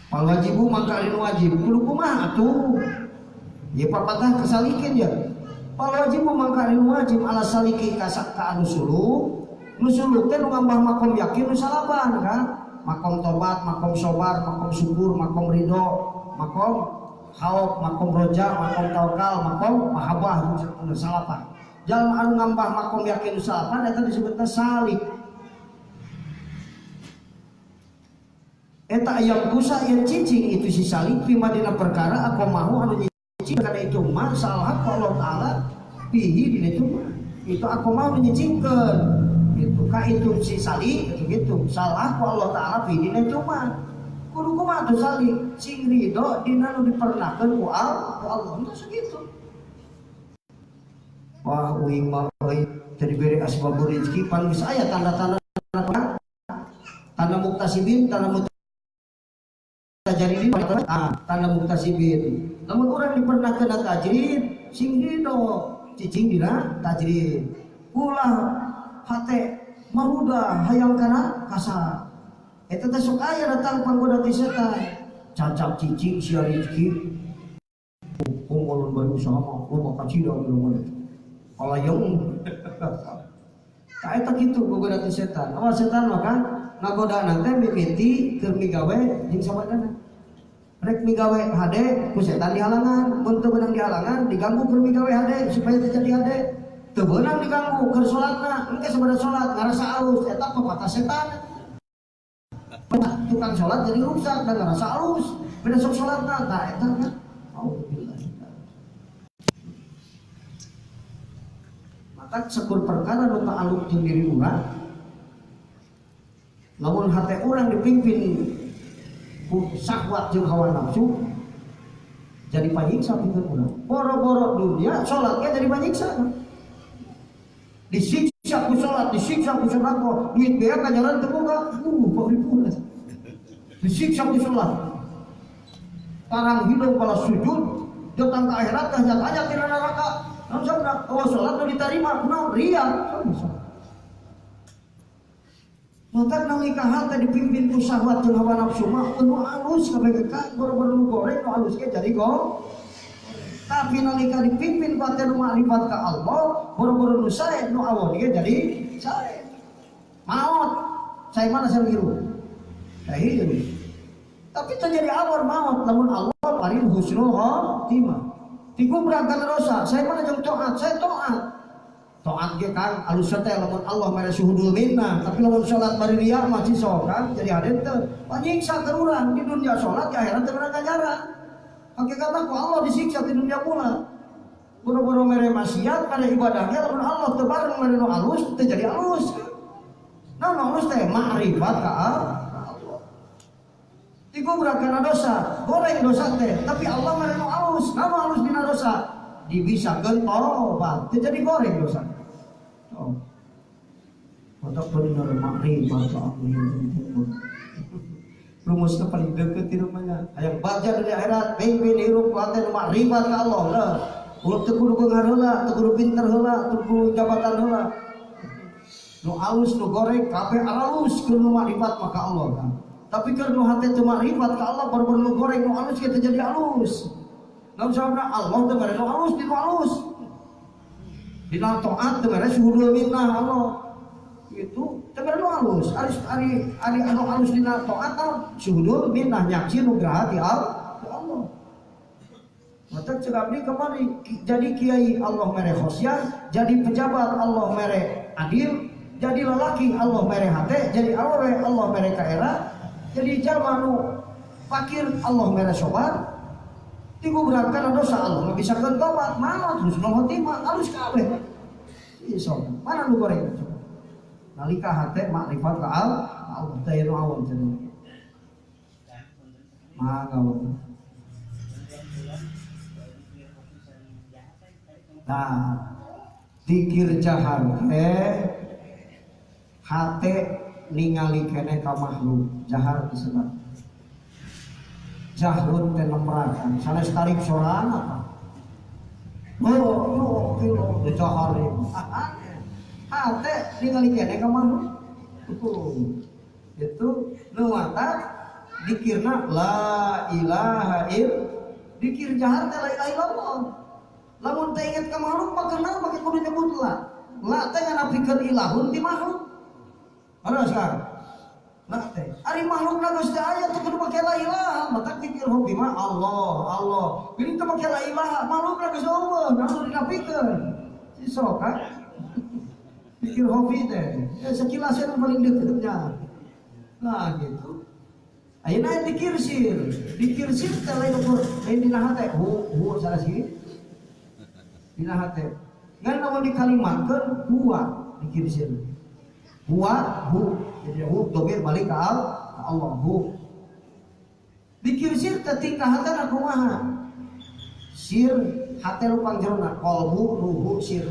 Fal wajibu maka anu wajib kudu kumaha atuh? Ya papatah kesalikin ya. Fal wajibu maka anu wajib ala saliki ka anu suluk. Nu suluk teh nu ngambah makom yakin nu salapan kan. Makom tobat, makom sobar, makom syukur, makom ridho, makom khauf, makom roja, makom tawakal, makom mahabbah nu salapan. Jalma anu ngambah makom yakin salapan eta disebutna salik. Eta ayam kusa yang cicing itu si salik fi madina perkara aku mahu anu nyicing karena itu mah salah ku Allah Ta'ala pihi dina itu mah. Itu aku mau menyicingkeun gitu ka itu si salik gitu gitu salah ku Allah Ta'ala pihi dina itu mah. Kudu kumaha tuh salik sing ridho dina nu dipernahkeun ku Allah itu segitu. Wah uing mah euy teu dibere asbabur rezeki pan geus aya tanda-tanda tanda muktasibin, tanda mutajaridin, tanda muktasibin. Lamun urang dipernahkeun tajrid sing ridho cicing dina tajrid. Ulah hate maruda hayang kana kasar. Eta teh sok aya datang panggoda ti setan. Cacak cicing sia rezeki. Kumpulun bari usaha mah loba kacida geus alayong. Ka eta kitu gogoda ti setan. Awal setan mah kan ngagodana teh mimiti keur migawe jeung sabadana. Rek migawe hade ku setan dihalangan, mun teu beunang dihalangan diganggu keur migawe hade supaya teu jadi hade. Teu beunang diganggu keur salatna, engke sabada salat ngarasa alus eta pepatah setan. Tukang sholat jadi rusak dan ngerasa halus beda sok sholat nah eta kan auzubillah. Maka sekur perkara nu ta'alluq jeung diri urang lamun hate urang dipimpin ku syahwat jeung hawa nafsu jadi panyiksa pikeun urang. Boro-boro dunia sholat ge jadi panyiksa. Disiksa ku sholat, disiksa ku sedekah, duit beak kanyaran teu boga, paripuran. Disiksa ku sholat. Tarang hidung balas sujud, datang ke akhirat hanya tina neraka. Naon sabda? Oh sholat nu diterima, kunaon riya. Maka nalika hate dipimpin ku syahwat jeung hawa nafsu mah nu alus kabeh ka boro-boro nu goreng nu alus ge jadi go. Tapi nalika dipimpin ku hate nu makrifat ka Allah, boro-boro nu sae nu awon ge jadi sae. Maot, sae mana sae hirup? Sae hirup. Tapi terjadi awon maot lamun Allah paling husnul khotimah. Digubrak kana dosa, sae mana jeung taat, sae taat. Taat ge Kang alus teh lamun Allah mere suhudul minnah, tapi lamun salat bari riya mah cisok Kang jadi hade teu. Panyiksa keur urang di dunia salat di akhirat teu meunang ganjaran. Hakikatna ku Allah disiksa di dunia pula. Boro-boro mere maksiat pada ibadahnya lamun Allah teu bareng mere nu alus teu jadi alus. Nah nu alus teh makrifat ka Allah. Digubrak kana dosa, goreng dosa teh, tapi Allah mere nu alus, nah nu alus dina dosa dibisakeun tobat, teu jadi goreng dosa. Oh. Untuk bener makrifat ka Allah. Rumusnya paling deket di rumahnya. Hayang bagja dunia akhirat, pimpin hirup ku hate nu makrifat ka Allah lah. Ulah teu kudu beunghar heula, teu kudu pinter heula, teu kudu jabatan heula. Nu alus nu goreng kabeh alus keur nu makrifat maka Allah kan. Tapi keur nu hate teu makrifat ka Allah boro-boro nu goreng nu alus ge teu jadi alus. Naon sababna Allah teu mere nu alus di nu alus. Dina taat teu mere suhudul minnah Allah. Itu teu mere nu alus. Ari ari anu alus dina taat suhudul minnah nyaksi nugraha ti Allah. Maka cek abdi kemari jadi kiai Allah mere khosyah, jadi pejabat Allah mere adil, jadi lelaki Allah mere hate, jadi awewe Allah mere kaera, jadi jalma nu fakir Allah mere sobar. Digubrak kana dosa Allah ngabisakeun tobat, maot husnul khotimah alus kabeh. Iso, mana nu goreng? Nalika hate makrifat ka Allah teh nu awon cenah. Mangga. Nah, dikir jahar teh hate ningali keneh ka makhluk jahar disebut. Jahrun teh nemrakan, sanes tarik sorana apa? Oh, oh, oh, jahar. Hate ningali keneh ka makhluk. Itu nu mata dikirna la ilaha ill, dikir jahar teh la ilaha illallah. Lamun teh inget ka makhluk mah kenal make kudu nyebut la. La teh nganapikeun ilahun ti makhluk. Harus kan? La teh. Ari makhlukna geus teu aya teu kudu make la ilaha, matak dikir hobi mah Allah, Allah. Geuning teu make la ilaha, makhlukna geus eueuh, naon dinapikeun. Sok kan? Dikir hobi teh. Ya sekilas yang paling deketnya. Nah gitu. Ayeuna dikir sir. Dikir sir teh lain ukur lain dina hate. Hu hu salah sih. Dina hate. Ngan lamun dikalimatkeun huwa dikir sir. Huwa hu. Jadi hu domir balik ka Allah hu. Dikir sir teh tingkah hatena kumaha? Sir hate nu pangjerona qalbu ruhu sir.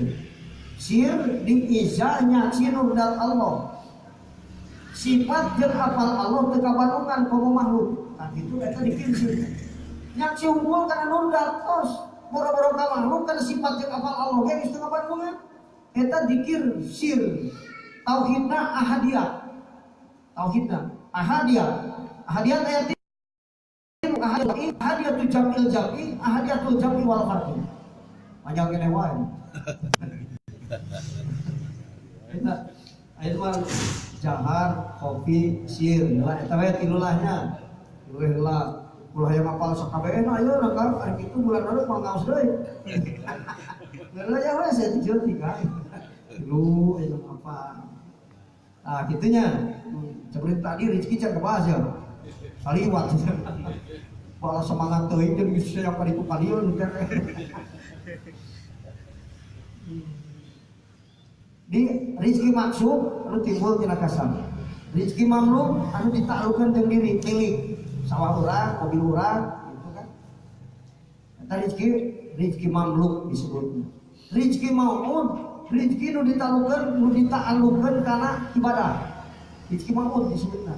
Sir diizah nyaksi nurdat Allah. Sifat jeung apal Allah teu kabanungan komo makhluk. Tah kitu eta dikir sir. Nyaksi unggul kana nurdat tos. Boro-boro ka makhluk kana sifat jeung apal Allah ge geus teu kabanungan. Eta dikir sir. Tauhidna ahadiyah. Tauhidna ahadiyah. Ahadiyah aya ahadiyatul jam'il jam'i, ahadiyatul jam'i wal farqi. Panjang kene wae. Eta aya mah jahar, kopi, sir, lah eta we tilulahnya. Leuwih heula. Ulah hayang hafal sakabehna ayeuna kan ari kitu bulan lalu mah ngaos deui. Lah ya we saya tiga. Tilu eta apa. Ah kitunya. Seperti tadi rezeki can kebahas ya. Kaliwat. Wah semangat teuing jeung geus siap ka ditu ka dieu teh. Di rezeki maksub anu timbul tina kasab. Rezeki mamluk anu ditaklukeun jeung diri milik sawah urang, mobil urang gitu kan. Eta rezeki rezeki mamluk disebutna. Rezeki maud, rezeki nu ditaklukeun nu dita'allukeun kana ibadah. Rezeki maud disebutna.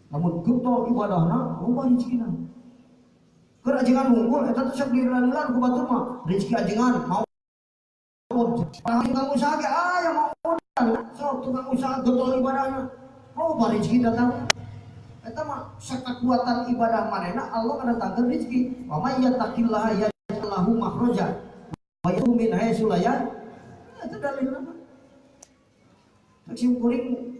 Lamun getol ibadahna loba rezekina. Keur ajengan unggul eta teh sok dilalilan ku batur mah. Rezeki ajengan maud. Tukang usaha ge aya maud. Sok tukang usaha getol ibadahna. Loba rezeki datang. Eta mah sakakuatan ibadah manehna Allah ngadatangkeun rezeki. Wa may yattaqillaha yaj'al lahu makhraja wa yarzuqhu min haitsu la yahtasib. Eta dalilna mah. Cek sim kuring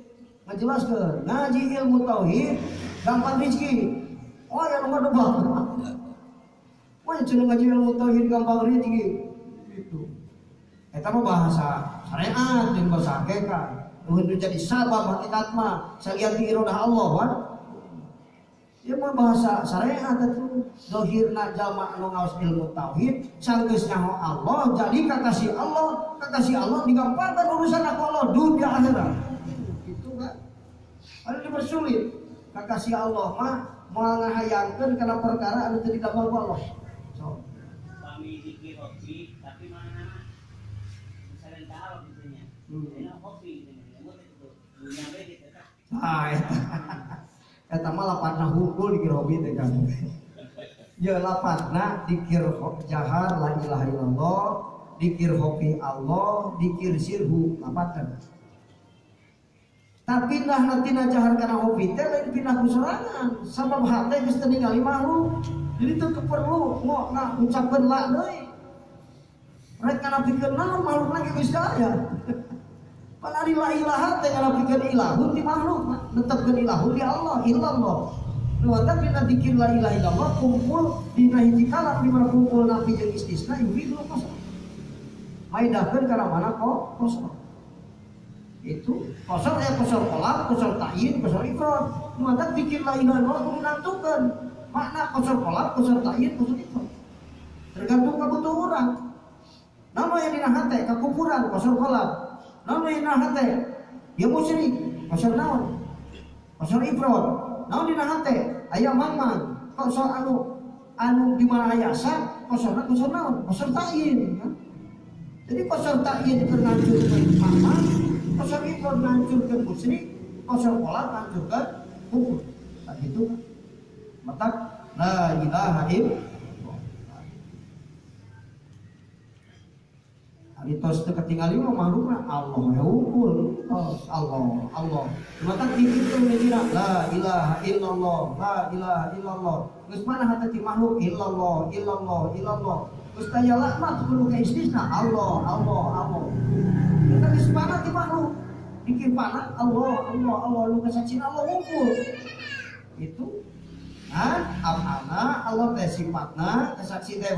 ngajelaskeun ngaji ilmu tauhid gampang rezeki. Oh ya nomor dua. Wah cenah ngaji ilmu tauhid gampang rezeki. Gitu. Eta mah bahasa syariat jeung bahasa hakikat. Nuhun jadi sabab hakikat mah salian ti irodah Allah kan. Ieu mah bahasa syariat atuh. Dohirna jalma anu ngaos ilmu tauhid sanggeus nyaho Allah jadi kakasih Allah, kakasih Allah digampangkan urusan aku Allah dunia akhirat. Anu dipersulit kakasih Allah mah moal ngahayangkeun kana perkara anu teu didamel ku Allah. So.
Pami zikir hobi tapi mana misalnya tahu gitunya. Dina hobi gitu nya itu dunya we gitu tah.
Ah eta. Eta mah lapatna hungkul dikir hobi teh kan. Ya lapatna dikir jahar la ilaha illallah, dikir hobi Allah, dikir sirhu lapatna. Tapi nah nanti jahar kana hobi teh lain pindah ku sorangan sabab hate geus teu ningali makhluk. Jadi teu perlu ngucapkeun la deui. Rek nganapikeun naon makhluk lagi geus aya. Pan ari la ilaha teh nganapikeun ilahun di makhluk, netepkeun ilahun di Allah, illallah. Nu matak dina dikir la ilaha illallah kumpul dina hiji kalam di mana kumpul nafi jeung istisna yuridul qasar. Maidahkeun kana mana kok kosong. Itu kosor ya kosor kolab, kosor ta'yin, kosor ifrad. Maka pikir la ilaha illallah kudu nantukeun makna kosor kolab, kosor ta'yin, kosor ifrad. Tergantung kabutuhan urang. Naon aya dina hate kakufuran kosor kolab. Naon aya dina hate dia musyrik, kosor naon? Kosor ifrad. Naon dina hate aya mamang, kosor anu anu di mana aya sa, kosorna kosor naon? Kosor ta'yin. Jadi kosor ta'yin keur ngancurkeun mamang, kosor ifrad ngancurkeun musyrik, kosor kolab ngancurkeun kufur. Tak gitu. Matak la ilaha illallah. Ari tos teu katingali mah makhlukna Allah we unggul. Tos Allah, Allah. Matak dikitu dina la ilaha illallah, la ilaha illallah. Geus mana hate ti makhluk illallah, illallah, illallah. Geus taya laknat kudu ka istisna Allah, Allah, Allah. Kita geus mana ti makhluk? Dikir pana Allah, Allah, Allah nu kasaksina Allah unggul. Itu. Nah, afana Allah teh sifatna kasaksi teh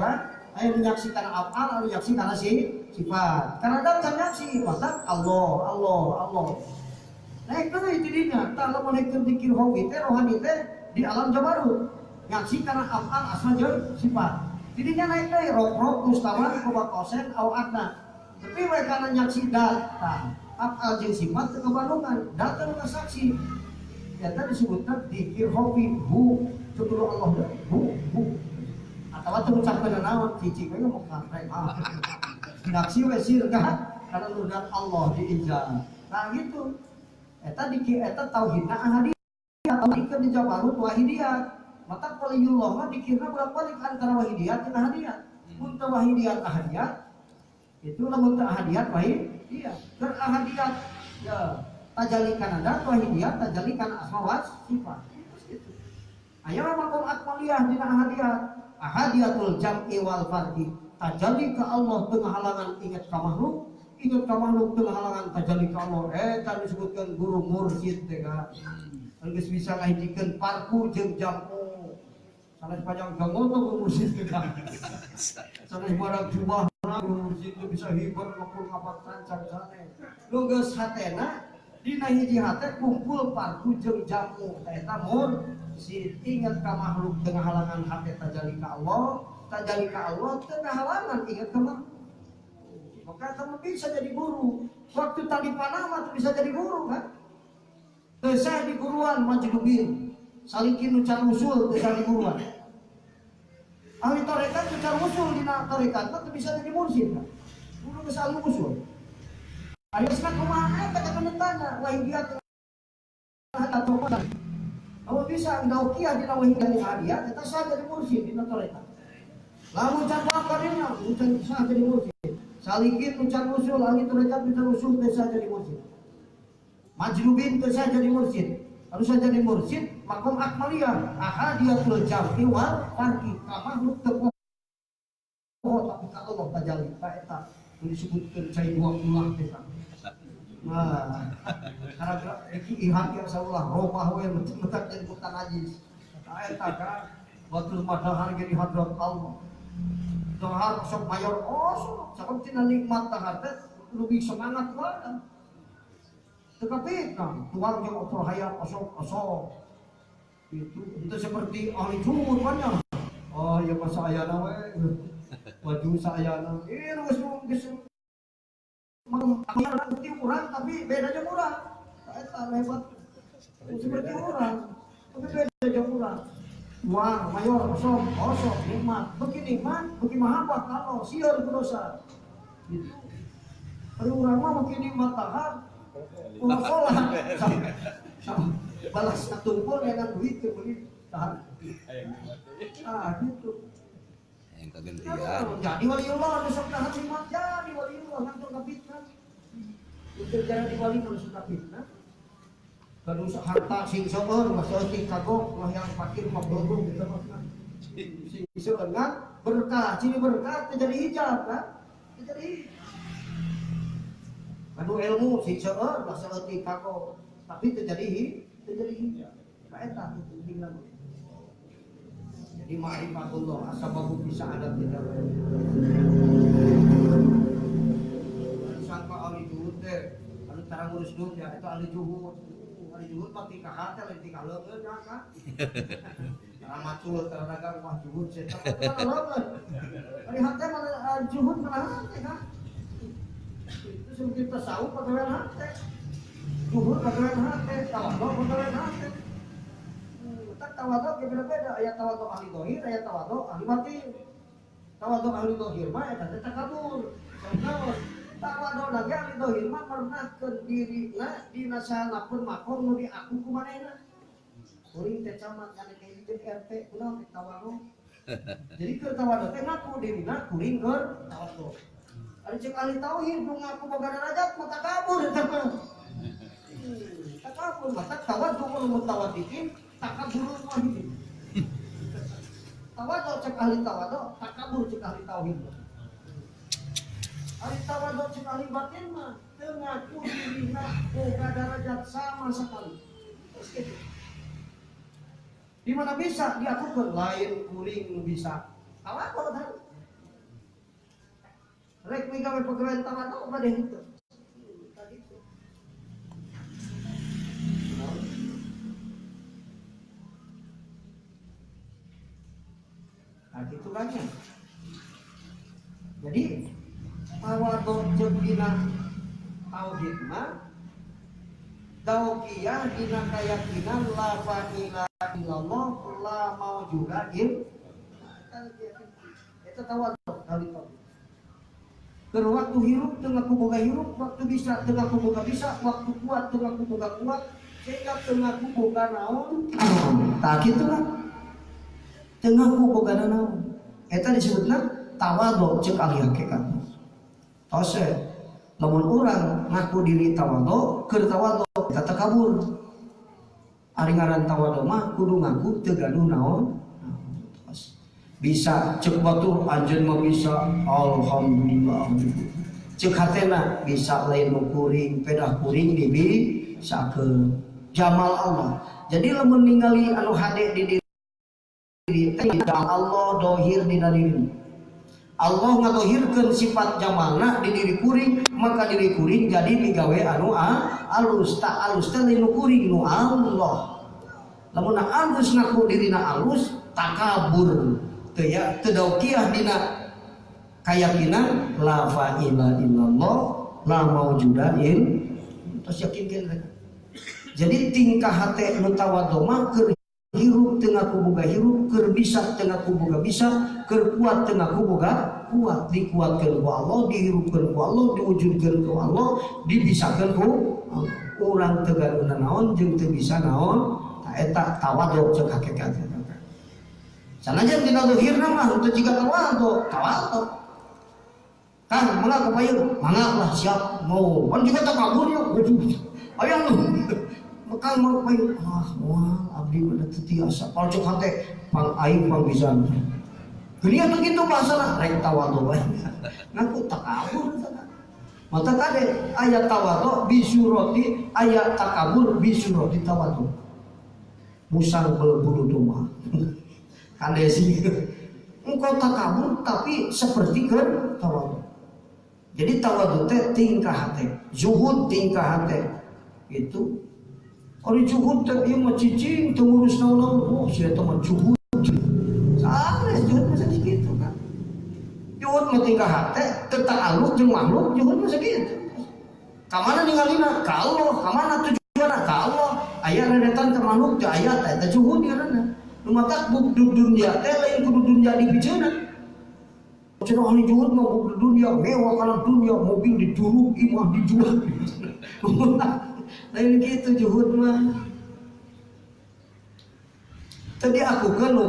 Aya nu nyaksi kana afal, anu nyaksi kana sifat. Karena datang nyaksi mata Allah, Allah, Allah. Naik deui ti dinya, tah lamun naik dikir hobi teh rohani teh di alam jabarut. Nyaksi kana afal asma jeung sifat. Di dinya naik deui rok-rok mustawan kobakosen au adna. Tapi we kana nyaksi dat, tah afal jeung sifat teu kabalungan, datang ka saksi. Eta disebutna dikir hobi bu, teu Allah bu, bu. Atawa teu ngucapkeun naon, cicing we ngomong karek. Nyaksi we sirga kana nudat Allah diijab. Nah gitu. Eta dikir eta tauhidna ahadiyah, tauhid di jabarut wahidiyah. Mata waliyullah mah dikirna bolak-balik antara wahidiyah jeung ahadiyah. Mun teu wahidiyah ahadiyah, itu lamun teu ahadiyah wahidiyah. Keur ahadiyah ya tajalli kana dat wahidiyah tajalli kana asma wa sifat. Terus gitu. Aya maqam akmaliyah dina ahadiyah. Ahadiyatul jam'i wal farqi. Tajalli ka Allah teu ngahalangan inget ka makhluk, inget ka makhluk teu ngahalangan tajalli ka Allah. Eta disebutkeun guru mursyid teh ka. Geus bisa ngahijikeun parku jeung jam'u. Sanes panjang gangoto guru mursyid teh ka. Sanes barang jubah guru mursyid teh bisa hibar ngapul ngapak cancang sanes. Nu geus hatena dina hiji hate kumpul parku jeung jam'u. Eta mursyid inget ka makhluk teu ngahalangan hate tajalli ka Allah, tajalli ka Allah teu ngahalangan inget ka makhluk. Maka kamu bisa jadi guru. Waktu tadi panah mah bisa jadi guru kan? Teu sah di guruan majdubin. Salikin nu can usul teu sah di guruan. Ahli tarekat nu can usul dina tarekat mah teu bisa jadi mursyid kan? Guru geus ahli usul. Ayo geus kumaha eta kapenetana wahidiyah atau kamu bisa ndaukiah dina wahidiyah hadiah eta sah jadi mursyid dina tarekat. Lamun can pakarina can sah jadi mursyid. Salikin nu can usul ahli tarekat nu can usul teu sah jadi mursyid. Majlubin teu sah jadi mursyid. Harus jadi mursyid makom akmaliyah ahadiyatul jam'i wal farqi. Ka makhluk teu poho tapi ka Allah tajalli. Ka eta disebutkeun cai dua ulah teh. Nah, karena iki ihak yang saulah robah we mentak jadi bukan najis. Ka eta ka batur madahar ge di hadrat Allah. Dahar sok mayor oh sok tina nikmat dahar teh leuwih semangat wae. Tetapi nah, tuang jeung opor hayam osok-osok. Itu seperti ahli juhud banyak. Oh ya masa ayana we. Baju sayana. Geus geus seperti urang tapi bedanya murah. Eta hebat. Seperti urang, tapi beda jeung urang. Wah, mayor osok, osok nikmat. Beuki nikmat, beuki mahabbah ka Allah, sieun ku dosa. Gitu. Ari urang mah beuki nikmat tahan. Ulah sholat. Balas satumpul dengan duit teu beli tahan. Ah, gitu.
Yang kagantian.
Jadi waliullah nu sok tahan nikmat, jadi waliullah ngantuk ka fitnah. Untuk jadi wali nu sok fitnah. Kadu harta sing seueur mah saeutik kagok mah yang fakir mah bodoh gitu mah. Sing seueur kan berkah, ciri berkah teh jadi hijab kan? Teh jadi kadu ilmu sing seueur mah saeutik kagok, tapi teh jadi hijab. Ka eta pentingna. Jadi ma'rifatullah asababu bisa ada tidak. Sangka ahli juhud teh, anu tara ngurus dunya eta ahli juhud. Ahli juhud mah tingkah hate lain tingkah leungeun ya kan. Tara macul tara dagang mah juhud cenah mah leungeun. Ari hate mah juhud mah hate kan. Itu seperti tasawuf pagawean hate. Juhud pagawean hate, tawadhu pagawean hate. Tawadhu beda-beda, aya tawadhu ahli zahir, aya tawadhu ahli batin. Tawadhu ahli zahir mah eta teh takabur. Sanaos tawadhu lagi ahli zahir mah merenahkeun dirina dina sanapun makom nu diaku ku manehna. Kuring teh camat kana kayak jeung RT kunaon teh tawadhu. Jadi keur tawadhu teh ngaku dirina kuring keur tawadhu. Ari ceuk ahli tauhid nu ngaku boga derajat mah takabur eta mah. Takabur mah tawadhu mun mutawaddiin takaburul wahid. Tawadhu cek ahli tawadhu, takabur cek ahli tauhid. Ahli tawadhu cek ahli batin mah teu ngaku dirina boga darajat sama sekali. Terus gitu. Di mana bisa diakukeun lain kuring nu bisa. Tawadhu kan. Rek migawe pagawean tawadhu bade henteu. Nah gitu kan ya. Jadi tawadhu jeung dina tauhid mah tauqiyah dina keyakinan la ilaha illallah la maujuda il. Eta tawadhu kali tauhid. Keur waktu hirup teu ngaku boga hirup, waktu bisa teu ngaku boga bisa, waktu kuat teu ngaku boga kuat, sehingga teu ngaku boga naon. Tah kitu lah. Teu ngaku boga naon. Eta disebutna tawadhu ceuk ahli hakikat. Tos lamun urang ngaku diri tawadhu, keur tawadhu eta takabur. Ari ngaran tawadhu mah kudu ngaku teu gaduh naon. Bisa cek batur anjeun mah bisa alhamdulillah. Cek hatena bisa lain nu kuring pedah kuring dibisakeun jamal Allah. Jadi lamun ningali anu hade di diri teh Allah dohir dina diri. Allah ngadohirkeun sifat jamalna di diri kuring, maka diri kuring jadi migawe anu alus. Tak alus teh lain nu kuring nu Allah. Lamun alus ngaku dirina alus takabur. Ya teu daukiah dina kayakinan la ilaha illallah la maujuda il. Terus yakinkeun mereka. Jadi tingkah hate nu tawadhu mah keur hirup teu ngaku boga hirup, keur bisa teu ngaku boga bisa, keur kuat teu ngaku boga kuat, dikuatkeun ku Allah, dihirupkeun ku Allah, diwujudkeun ku Allah, dibisakeun ku Allah. Urang teu gaduh naon jeung teu bisa naon, ta eta tawadhu ceuk hakikat. Sanajan dina zahirna mah teu jiga tawadhu, tawadhu. Kang mangga ka payun, mangga lah siap mau. Pan jiga takabur ya. Hayang lu. Kang mau payun. Ah, moal abdi mah teu tiasa. Pal cek hate pang aing pang pisan. Geuning atuh kitu bahasana rek tawadhu wae. Ngaku takabur eta. Mata kade aya tawadhu bisurati, aya takabur bisurati tawadhu. Musang bulu domba. Kandesi engkau takabur tapi seperti kan tawadhu. Jadi tawadhu teh tingkah hate, zuhud tingkah hate. Itu ari zuhud teh ieu mah cicing teu ngurus naon-naon. Oh, si eta mah zuhud. Sanes zuhud mah sakitu kan. Zuhud mah tingkah hate, teu ta'alluq jeung makhluk, zuhud mah sakitu. Ka mana ningalina? Ka Allah. Ka mana tujuanna? Ka Allah. Aya reretan ka makhluk teu aya teh eta zuhud ngaranna. Nu matak bugdug dunia teh lain kudu dunia dipiceuna. Cenah ahli juhud mah bugdug dunia, mewah kana dunia, mobil diduruk, imah dijual. Lain kitu juhud mah. Tadi aku kan nu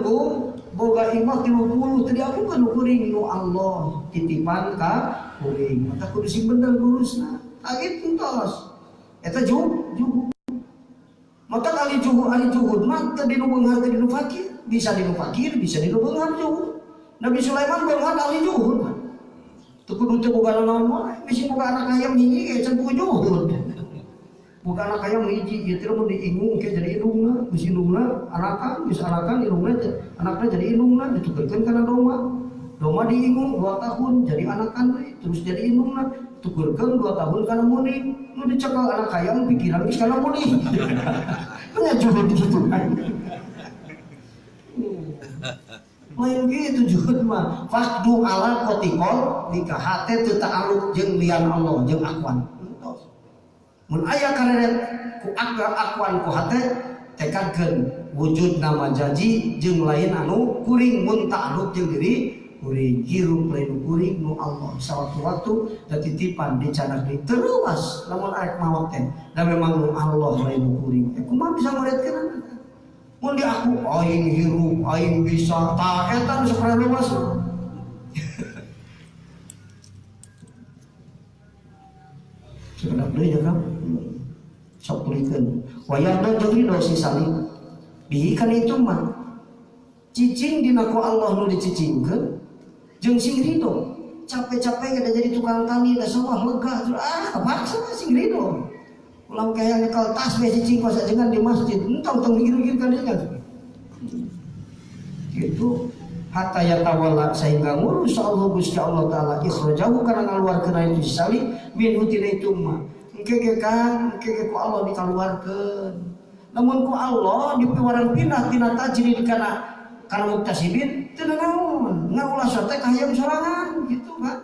boga imah 30, tadi aku kan nu kuring nu Allah titipan ka kuring. Mata kudu sing bener lurusna. Tah kitu tos. Eta juhud. Maka ahli juhud mah teu dinu beunghar teu dinu fakir, bisa dinu fakir, bisa dinu beunghar juhud. Nabi Sulaiman beunghar ahli juhud. Teu kudu teu boga naon wae, bisi boga anak hayam hiji ge can boga juhud. Boga anak hayam hiji ieu teh mun diingung ke jadi indungna, bisi indungna anakan, bisa anakan indungna anakna jadi indungna ditukerkeun kana domba. Domba diingung 2 tahun jadi anakan deui, terus jadi indungna, tukerkeun 2 tahun kana muni. Nu dicekel anak hayam pikiran geus kana muni. Kan juhud gitu kan. Lain gitu juhud mah. Faqdu ala qatikol nikah hate teu ta'alluq jeung lian Allah jeung akwan. Mun aya kareret ku akwan ku hate tekadkeun wujud nama jaji jeung lain anu kuring mun ta'alluq jeung diri kuring hirup lain kuring nu Allah sawaktu-waktu da titipan dicanak deui terus lamun arek maot teh da memang nu Allah lain nu kuring kumaha bisa ngoretkeun mun di aku aing hirup aing bisa tah eta nu sapara luas. Sekedap deui ya Kang sok tulikeun wayahna jeung ridho si salim bihi kan itu mah cicing dina ku Allah nu dicicingkeun jeung sing ridho. Capek-capek kada jadi tukang tani da sawah lega ah kepaksa sing ridho. Ulang kaya nyekel tas we cicing kos ajengan di masjid entong tong mikir-mikir kan dia. Gitu. Hatta yatawalla sehingga ngurus Allah Gusti Allah Ta'ala ikhrajahu kana ngaluarkeun itu sali min hutina itu mah. Engke ge Kang, engke ge ku Allah dikaluarkeun. Lamun ku Allah dipiwaran pindah tina tajrid kana kana muktasibin teu naon. Ngan ulah sote kahayang sorangan gitu kan.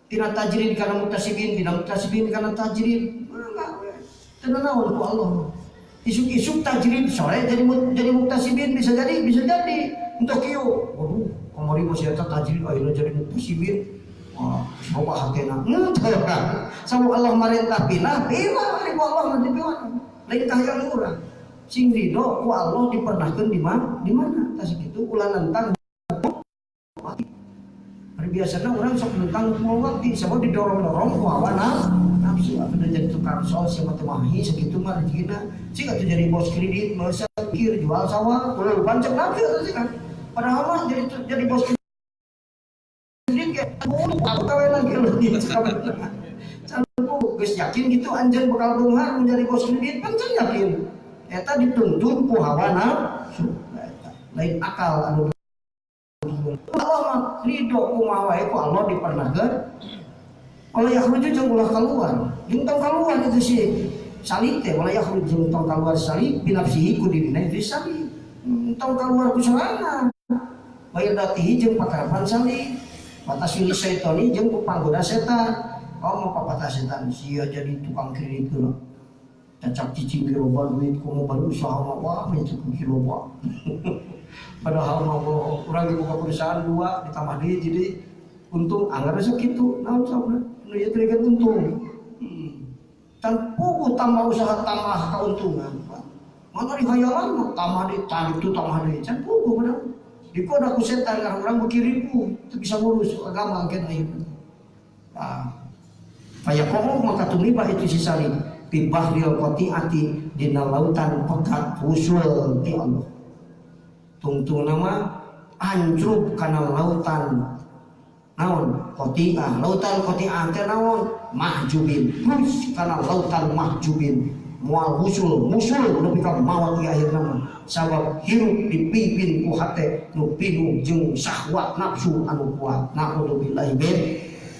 Tina tajrid kana muktasibin, tina muktasibin kana tajrid. Mangga we. Teu naon ku Allah. Isuk-isuk tajrid sore jadi muktasibin bisa jadi, bisa jadi. Untuk kieu, waduh, kamari masih eta tajrid ayeuna jadi muktasibin. Wah, coba hatena. Henteu kan. Sabab Allah marentah pindah, pindah ari ku Allah mah dipiwaran. Lain kahayang urang. Sing ridho ku Allah dipernahkeun di mana? Di mana? Tah sakitu ulah nentang mati. Ari biasana urang sok nentang hukum waktu, sabab didorong-dorong ku hawa nafsu atuh jadi tukang sol sia mah teu mahi sakitu mah rezekina. Sing atuh jadi bos kredit, meusa pikir jual sawah, ulah pancek nafsu atuh sih kan. Padahal mah jadi bos kredit ge aku kawenan ge leuwih can geus yakin gitu anjeun bakal beunghar menjadi bos kredit kan can yakin. Eta dituntun ku hawa nafsu eta lain akal anu Allah mah ridho kumaha wae ku Allah dipernahkeun. Wala yakhruju jeung ulah kaluar. Jeung tong kaluar itu si sali teh wala yakhruju jeung tong kaluar sali binafsihi ku dirina itu sali. Tong kaluar ku sorangan. Wa yadatihi jeung pakarapan sali. Watasili syaitoni jeung ku panggoda setan. Oh mau papatah setan sia jadi tukang kredit geura. Cacak cicing ge loba duit komo baru usaha mah wah itu ku loba. Padahal mah urang ge boga perusahaan dua ditambah deui jadi untung anggar sok kitu naon sabna nu ieu teh kan untung. Can puguh tambah usaha tambah keuntungan Pak. Mana dihayalan mah tambah deui tah itu tambah deui can puguh padahal. Dikoda ku setan karena urang beuki ribu teu bisa ngurus agama engke ayeuna. Tah. Fayakohu maka tumibah itu si sali bi bahril qati'ati dina lautan pekat usul ti Allah. Tungtung nama ancrub kana lautan naon qati'ah, lautan qati'ah teh naon mahjubin, terus kana lautan mahjubin moal husul musul nepi ka maot di akhir nama sabab hirup dipimpin ku hate nu pinuh jeung syahwat nafsu anu kuat. Naudzubillahi min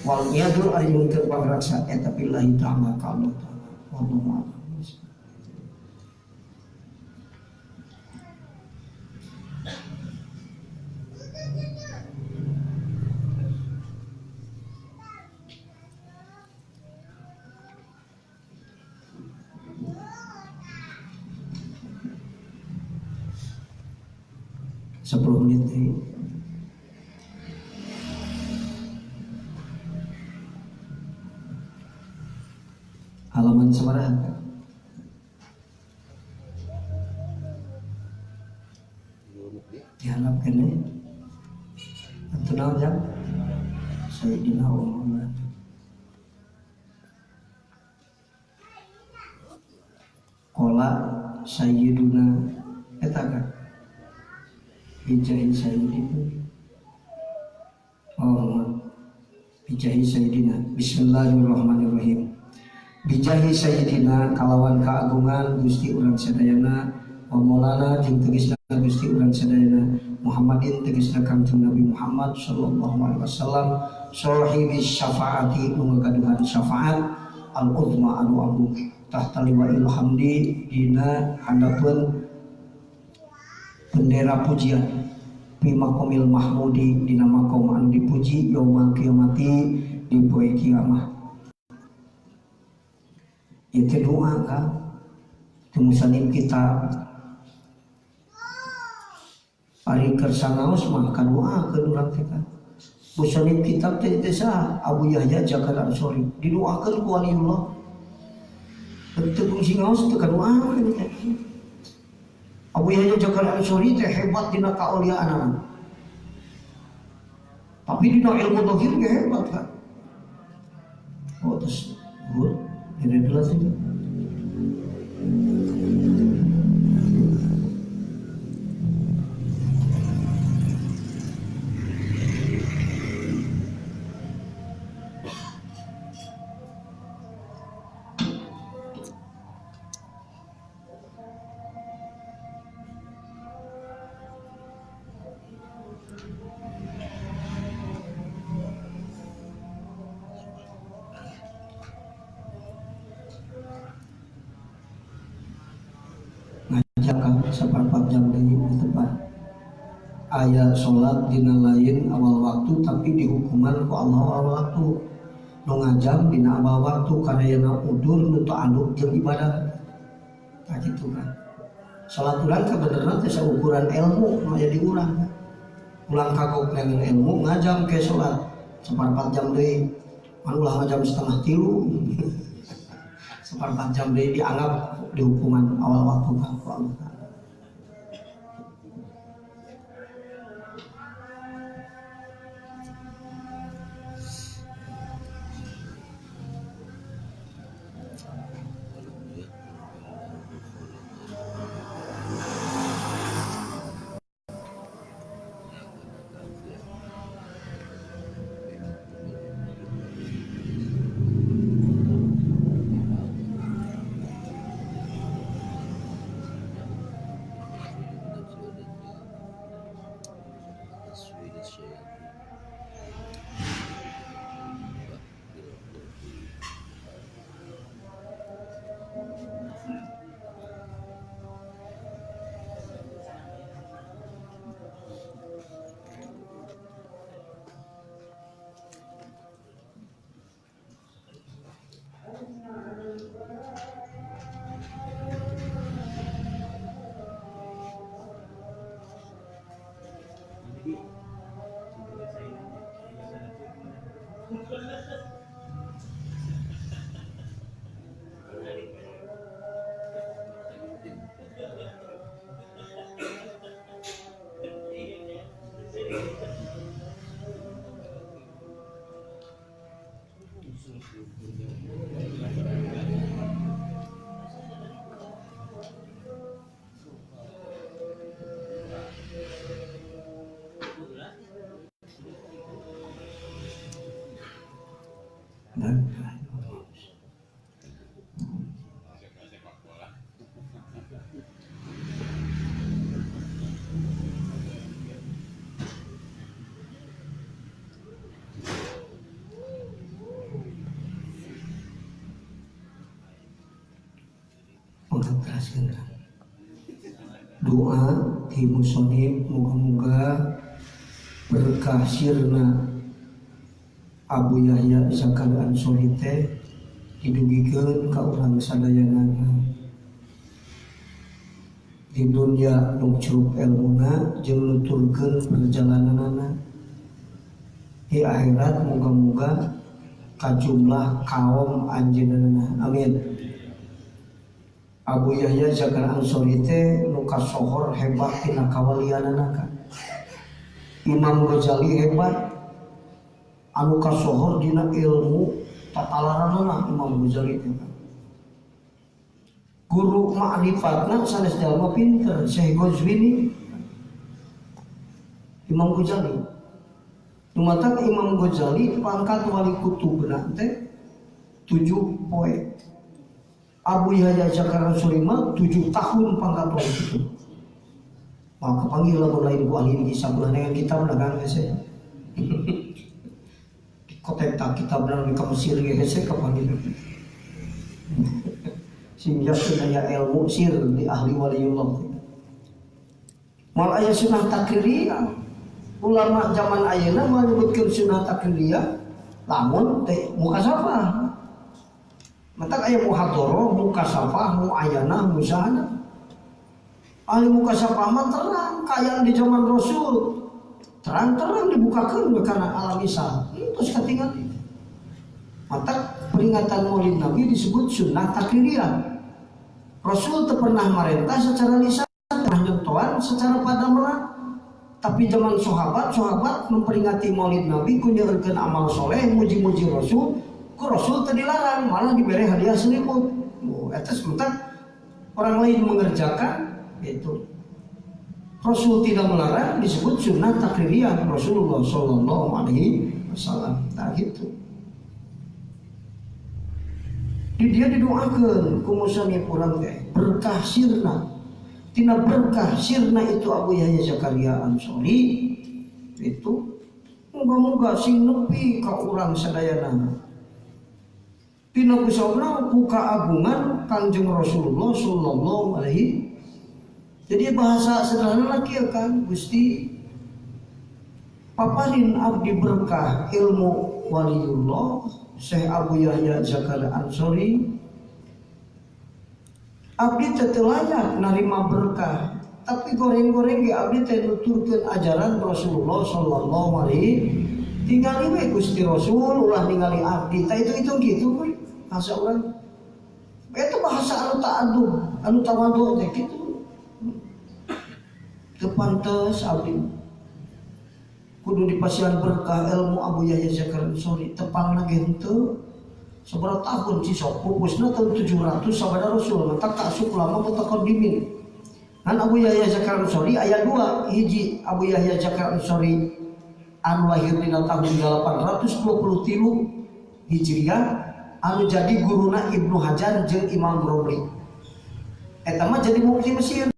wal yadul ari nyungkeun pangraksa eta billahi ta'ala ka Allah ta'ala. Wallahu a'lam. Sepuluh menit ini. Halaman sabaraha? Diharapkan ya. Atuh naon jam? Sayyidina Umar. Qala Sayyiduna eta kan? Bijahi Sayyidina. Oh, bijahi Sayyidina. Bismillahirrahmanirrahim. Bijahi Sayyidina kalawan keagungan Gusti urang sadayana wa Maulana jeung tegasna Gusti urang sadayana Muhammadin tegasna Kangjeng Nabi Muhammad sallallahu alaihi wasallam sahibi syafaati nu ngagaduhan syafaat al uzma anu agung tahta liwa'il hamdi dina handapeun bendera pujian fi maqamil mahmudi dina maqam anu dipuji yaumal qiyamati di poe kiamah. Itu doa kan di musanib kitab ari kersa ngaos mah kadoa ke urang teh kan. Musanib kitab teh teh saha Abu Yahya Jakar Ansori didoakeun ku waliullah. Teu fungsi ngaos teu kadoa teh. Abu Yahya Jakar Ansori teh hebat dina kaoliaan. Tapi dina ilmu zahir ge hebat kan. Oh terus ini jelas itu. seperempat jam deui tepat. Aya salat dina lain awal waktu tapi dihukuman ku Allah awal waktu. Nu ngajam dina awal waktu karena udur nu teu anduk jeung ibadah. Tah kitu kan. Salat urang kabenerna teh saukuran ilmu nu aya di urang. Ulang kagok dengan ilmu ngajam ke salat seperempat jam deui. Anu ulah ngajam setengah tilu. Seperempat jam deui dianggap dihukuman awal waktu kan ku Allah. Doa di musonib moga-moga berkah sirna Abu Yahya Zakaria Ansori teh didugikeun ka urang sadayana di dunia nu curup elmuna jeung nuturkeun perjalananana di akhirat moga-moga kajumlah kaum anjeunna amin. Abu Yahya Zakaria Ansori teh nu kasohor hebat tina kawalianana kan. Imam Ghazali hebat anu kasohor dina ilmu tatalaranana Imam Ghazali teh. Guru ma'rifatna sanes jalma pinter Syekh Ghazwini Imam Ghazali. Lumatak Imam Ghazali pangkat wali kutubna teh 7 poe. Abu Yahya Zakaria Ansori mah 7 tahun pangkat wali kutub. Maka panggil lamun lain ku ahli kisah ulah dengan kitab lah kan hese. Kotek tak kitab dan ka Mesir ge hese kapanggil. Sehingga aya ilmu sir di ahli waliullah. Moal aya sunnah takririah. Ulama zaman ayeuna menyebutkeun sunnah takririah lamun teh mukasafah. Matak aya muhadharah, mukasafah, muayanah, musahanah. Ahli mukasafah mah terang kaayaan di zaman Rasul. Terang-terang dibukakeun karena alam isal. Terus katingali. Matak peringatan Maulid Nabi disebut sunnah takririah. Rasul teu pernah marentah secara lisan, pernah nyontohan secara padamelan. Tapi zaman sahabat, sahabat memperingati Maulid Nabi ku nyeurkeun amal soleh, muji-muji Rasul. Ku Rasul teu dilarang, malah diberi hadiah selimut. Oh, eta sementara orang lain mengerjakan itu. Rasul tidak melarang disebut sunnah takririah Rasulullah Shallallahu Alaihi Wasallam. Tak gitu. Di dia didoakan ku musonib urang teh berkah sirna. Tina berkah sirna itu Abu Yahya Zakaria Ansori itu moga-moga sing nepi ka urang sadayana. Tina kusabna ku kaagungan Kanjeng Rasulullah sallallahu alaihi Jadi bahasa sederhana kieu kan Gusti paparin abdi berkah ilmu waliullah Syekh Abu Yahya Zakaria Ansori. Abdi teh teu layak narima berkah, tapi goreng-goreng ge abdi teh nuturkeun ajaran Rasulullah sallallahu alaihi. Tingali we Gusti Rasul ulah ningali abdi. Tah itu gitu we bahasa urang. Eta bahasa anu ta'adub, anu tawadhu teh kitu. Teu pantes abdi kudu dipasihan berkah ilmu Abu Yahya Zakaria Ansori tepangna ge henteu. Sabaraha tahun cisok pupusna tahun 700 sabada Rasul mata asup ulama mutaqaddimin. Ngan Abu Yahya Zakaria Ansori aya dua, hiji Abu Yahya Zakaria Ansori anu lahir dina tahun 823 Hijriah anu jadi guruna Ibnu Hajar jeung Imam Romli. Eta mah jadi mufti Mesir.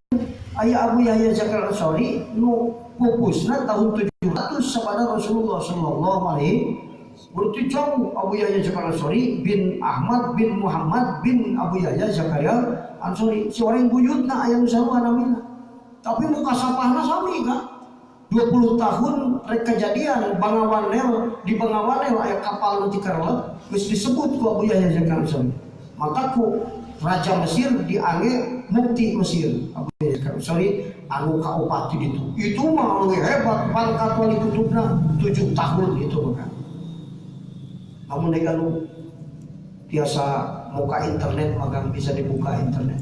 Aya Abu Yahya Zakaria Ansori nu pupusna tahun 700 sabada Rasulullah sallallahu alaihi. Berarti jauh Abu Yahya Zakaria Ansori bin Ahmad bin Muhammad bin Abu Yahya Zakaria Ansori. Si orang buyutna aya nu sarua namina. Tapi muka sapahna sami kan. 20 tahun rek kejadian Bangawanel, di Bangawanel aya kapal nu tikarlep geus disebut ku Abu Yahya Zakaria Ansori. Maka ku Raja Mesir diange mufti Mesir Abu Yahya Zakaria Ansori anu kaopat di ditu. Itu mah leuwih hebat pangkat wali kutubna 7 tahun itu maka. Namun dek anu biasa muka internet maka bisa dibuka internet.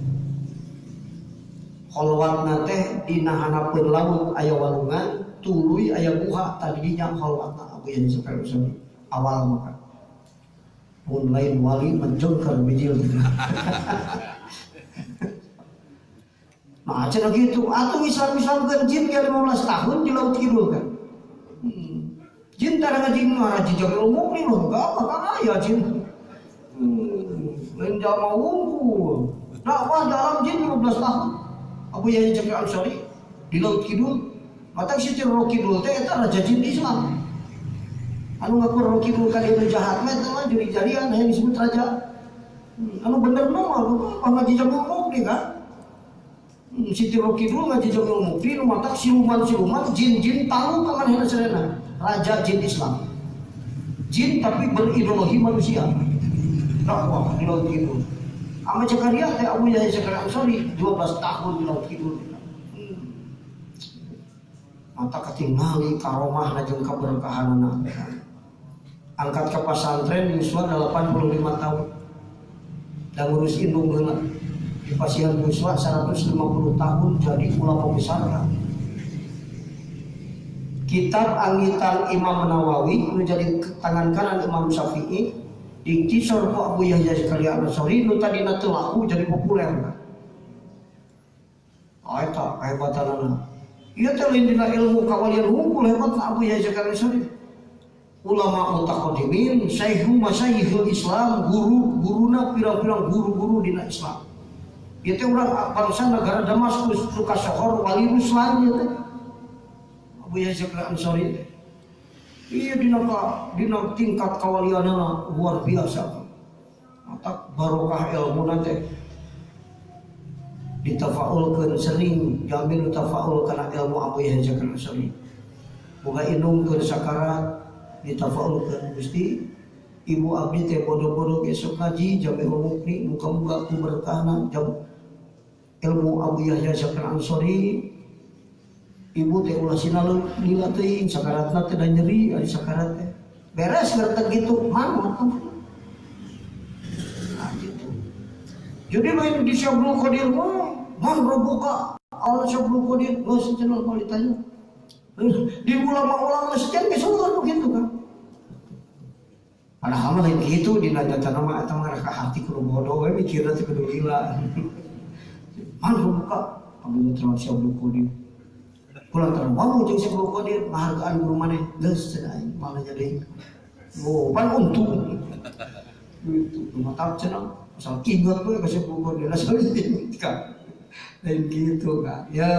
Kholwatna teh dina hanapeun laut aya walungan, tuluy aya guha tadinya kholwatna Abu Yahya Zakaria Ansori awal maka. Mun lain wali menjengker bijil. Nah, cenah gitu. Atuh Islam-Islam jin ge 15 tahun di laut kidul kan. Jin tara ngajin mah raji jagal mukmin loh, enggak apa aya jin. Lain jalma unggul. Dakwah dalam jin 15 tahun. Abu Yahya Zakaria Ansori di laut kidul. Mata si Roro Kidul teh eta raja jin Islam. Anu ngaku Roro Kidul ka dieu jahat mah eta mah juri-jarian aya disebut raja. Anu bener mah apa ngaji jagal mukmin kan. Siti Roro Kidul ngaji jagal mukmin nu matak siluman-siluman jin-jin tahu ka manehna sarena. Raja jin Islam. Jin tapi berideologi manusia. Dakwah di laut kidul. Ama Zakaria teh Abu Yahya Zakaria Ansori 12 tahun di laut kidul. Mata katingali karomah jeung kaberkahanana. Angkat ke pesantren yuswa 85 tahun. Dan ngurus indung heula. Di pasihan yuswa 150 tahun jadi ulama besar. Kitab Angitan Imam Nawawi menjadi tangan kanan Imam Syafi'i dikisor ku Abu Yahya Zakaria Ansori nu tadina teu laku jadi populer. Ah eta kahebatanana. Ieu teh lain dina ilmu kawalian hungkul hebat Abu Yahya Zakaria Ansori. Ulama mutaqaddimin, syekhu masyayikhul Islam, guru guruna pirang-pirang guru-guru dina Islam. Ieu teh urang bangsa negara Damaskus suka sohor wali Ruslan ieu teh. Abu Yahya Zakaria Ansori teh. Iya dina tingkat kawalianna luar biasa. Mata barokah ilmu teh ditafaulkeun sering jamin tafaul kana ilmu Abu Yahya Zakaria Ansori. Boga indung keur sakarat ditafaulkeun Gusti ibu abdi teh bodoh-bodoh ge sok ngaji jami mukni muga-muga ku berkahna jam ilmu Abu Yahya Zakaria Ansori. Ibu teh ulah sina lila teuing sakaratna teh da nyeri ari sakarat teh. Beres ngerti gitu mangut. Nah gitu. Jadi lain di Syabdul Qadir mah man robuka Allah Syabdul Qadir geus cenah kalau ditanya. Di ulama-ulama sekian geus begitu kan. Padahal mah lain kitu dina jatana mah eta mah ka hati kudu bodoh we mikirna teh kudu lila. Man robuka Abu Mutra Syabdul Qadir. Pulang terang, mau jeung Syabdul Qadir ngahargaan guru maneh geus cenah aing malah jadi oh pan untung. Gitu, mata cenah asal ingat we ka Syabdul Qadir asal ingat kan. Lain kitu kan. Ya,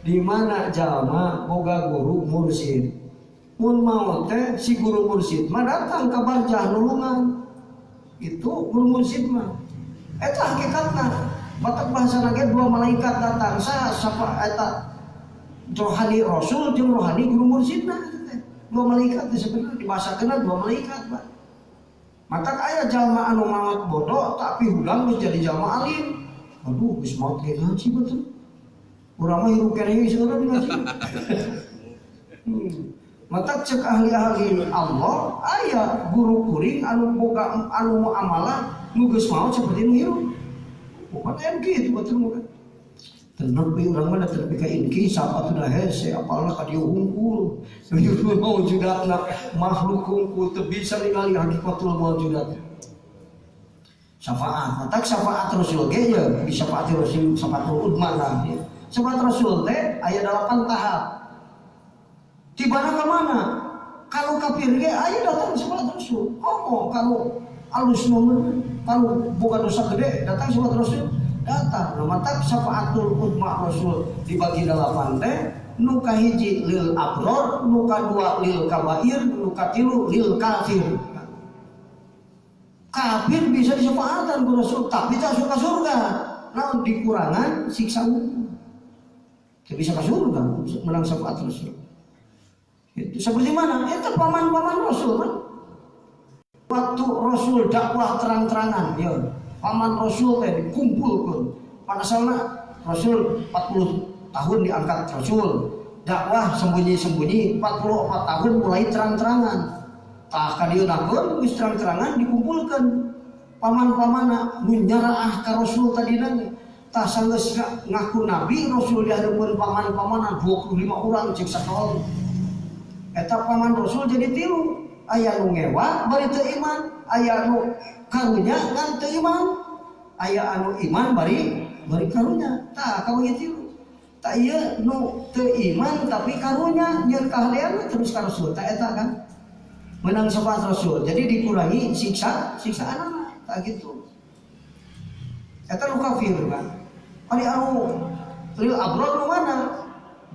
di mana jalma boga guru mursyid. Mun maot teh si guru mursyid mah datang ka barjah nulungan. Itu guru mursyid mah. Eta hakikatna. Batak bahasa ge dua malaikat datang sa sapa eta rohani rasul jeung rohani guru mursyidna teh. Dua malaikat teh sebenarnya dibahasakeun dua malaikat, Pak. Matak aya jalma anu maot bodoh tapi hudang geus jadi jalma alim. Aduh, geus maot ge ngaji betul. Urang mah hirup keneh geus ngaji. Matak cek ahli-ahli Allah aya guru kuring anu boga anu muamalah nu geus maot seperti nu hirup. Bukan aya kitu betul mah. Tenepi urang mah tenepi ka inkisaf atuh da hese apalna ka dieu hungkul. Nuju maujudatna makhluk hungkul teu bisa ningali hakikatul maujudat. Syafaat, matak syafaat Rasul ge ye bisa syafaat Rasul syafaatul udma lah. Syafaat Rasul teh aya 8 tahap. Tibana ka mana? Kalau kafir ge aya datang syafaat Rasul. Komo kalau alus mun kalau boga dosa gede datang syafaat Rasul. Datang. Nah, matak syafaatul udma Rasul dibagi 8 teh nu kahiji lil abror, nu kadua lil kabair, nu katilu lil kafir. Kafir bisa disyafaatan ku Rasul tapi tak suka surga. Nah, dikurangan siksa hukum. Teu bisa ka surga menang syafaat Rasul. Itu seperti mana? Itu paman-paman Rasul kan. Waktu Rasul dakwah terang-terangan, ya. Paman Rasul teh dikumpulkeun. Panasalna Rasul 40 tahun diangkat Rasul. Dakwah sembunyi-sembunyi 44 tahun mulai terang-terangan. Tah ka dieu nakeun geus terang-terangan dikumpulkeun. Paman-pamanna nu nyaraah ka Rasul tadina ge. Tah sanggeus ngaku nabi Rasul dihareupeun paman-pamanna 25 urang cek sakaol. Eta paman Rasul jadi tilu. Aya nu ngewa bari teu iman, aya nu karunya ngan teu iman, aya anu iman bari karunya. Tah kabagi tilu. Tah ieu nu teu iman tapi karunya nyeun kahadean terus ka Rasul. Tah eta kan menang syafaat Rasul. Jadi dikurangi siksaanna. Tah gitu. Eta nu kafir kan. Ari anu lil abror nu mana?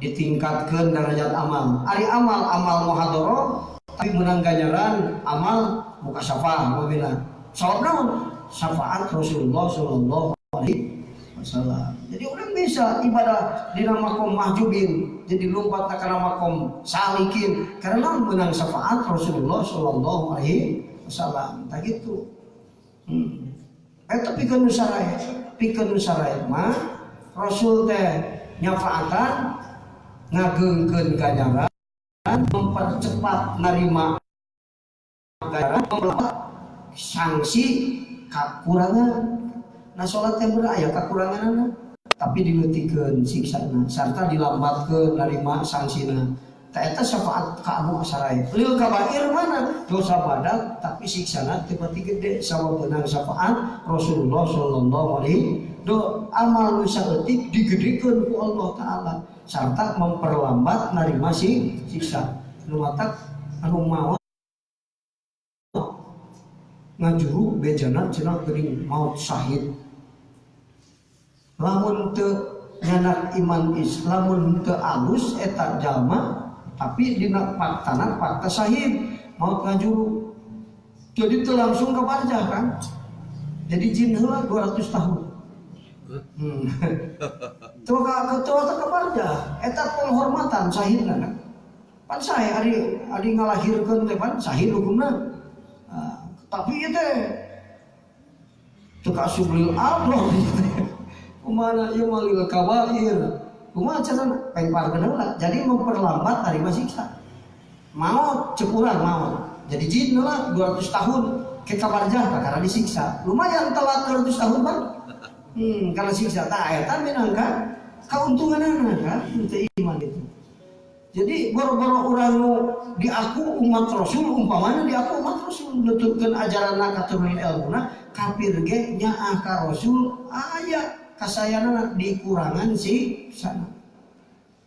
Ditingkatkeun derajat amal. Ari amal amal muhadharah tapi menang ganjaran amal mukasyafah mabina. Sabab naon? Syafaat Rasulullah sallallahu alaihi wasallam. Jadi orang bisa ibadah di makom mahjubin, jadi lompat kana makom salikin karena menang syafaat Rasulullah sallallahu alaihi wasallam. Tah gitu. Eta pikeun nu sarai, pikeun nu sarai mah Rasul teh nyafaatan ngageungkeun ganjaran, mempercepat narima ganjaran, memperlambat sanksi kakurangan. Nah salat teh bener aya kakuranganna tapi dileutikeun siksana sarta dilambatkeun narima sangsina. Tah eta syafaat ka anu sarai. Lil kabair mana dosa badak tapi siksana teu pati gede sabab beunang syafaat Rasulullah sallallahu alaihi do amal nu saeutik digedekeun ku Allah taala sarta memperlambat narima siksa. Nu matak anu maot ngajuru bejana cenah geuning maut syahid. Lamun teu nyanak iman Islam, lamun teu alus eta jalma tapi dina faktana fakta syahid maut ngajuru. Jadi teu langsung ke barzah kan. Jadi jin heula 200 tahun. Teu ka barzah eta penghormatan syahidna kan. Pan sae ari ngalahirkeun teh pan syahid hukumna. Tapi ieu teh teu kaasup lil abroh. Kumaha ieu mah lil kabair. Kumaha carana pengparkeun heula. Jadi memperlambat tarima siksa. Maot ceuk urang maot. Jadi jin heula 200 tahun ke ka barzah karena disiksa. Lumayan telat 200 tahun Bang. Karena siksa tah eta minangka kauntunganana kan teu iman itu. Jadi boro-boro urang nu diaku umat Rasul umpamana diaku umat Rasul nuturkeun ajaranna katurunan ilmuna kafir ge nyaah ka Rasul aya kasayanana dikurangan siksana.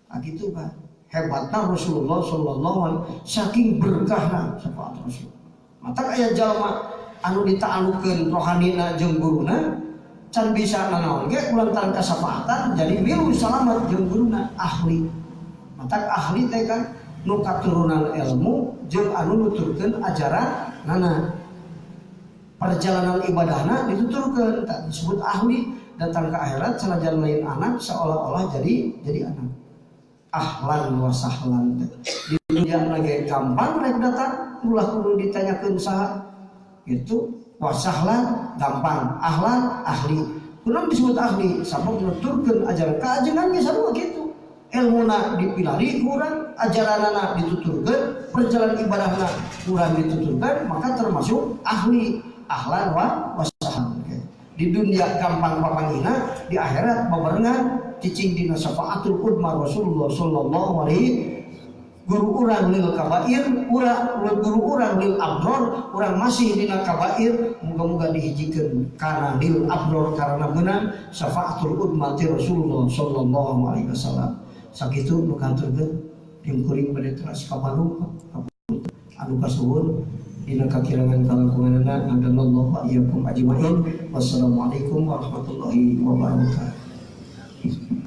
Ah gitu kan. Hebatna Rasulullah sallallahu alaihi wasallam saking berkahna syafaat Rasul. Matak aya jalma anu dita'alukeun rohanina jeung guruna can bisa nanaon ge ulantaran kasafaatan jadi milu salamet jeung guruna ahli. Matak ahli teh kan nu katurunan ilmu jeung anu nuturkeun ajaran nana. Perjalanan ibadahna dituturkeun tak disebut ahli. Datang ke akhirat sanajan lain anak seolah-olah jadi anak. Ahlan wa sahlan. Di dunia lagi gampang rek datang, ulah kudu ditanyakeun saha. Itu wa sahlan gampang, ahlan ahli. Kunaon disebut ahli? Sabab nuturkeun ajaran kaajengan ge sarua kitu. Ilmuna dipilari kurang, ajaranana dituturkeun, perjalanan ibadahna kurang dituturkeun, maka termasuk ahli, ahlan wa sahlan. Di dunia gampang papanggihna, di akhirat babarengan cicing dina syafaatul udma Rasulullah sallallahu alaihi. Guru urang lil kabair, urang guru urang lil abror, urang masih dina kabair, muga-muga dihijikeun kana lil abror karena meunang syafaatul udma ti Rasulullah sallallahu alaihi wasallam. Sakitu nu kahaturkeun tim kuring bade teras ka Bandung anu kasuhun dina kakirangan kalangkunganana hadanallahu wa iyyakum ajmain. Wassalamualaikum warahmatullahi wabarakatuh.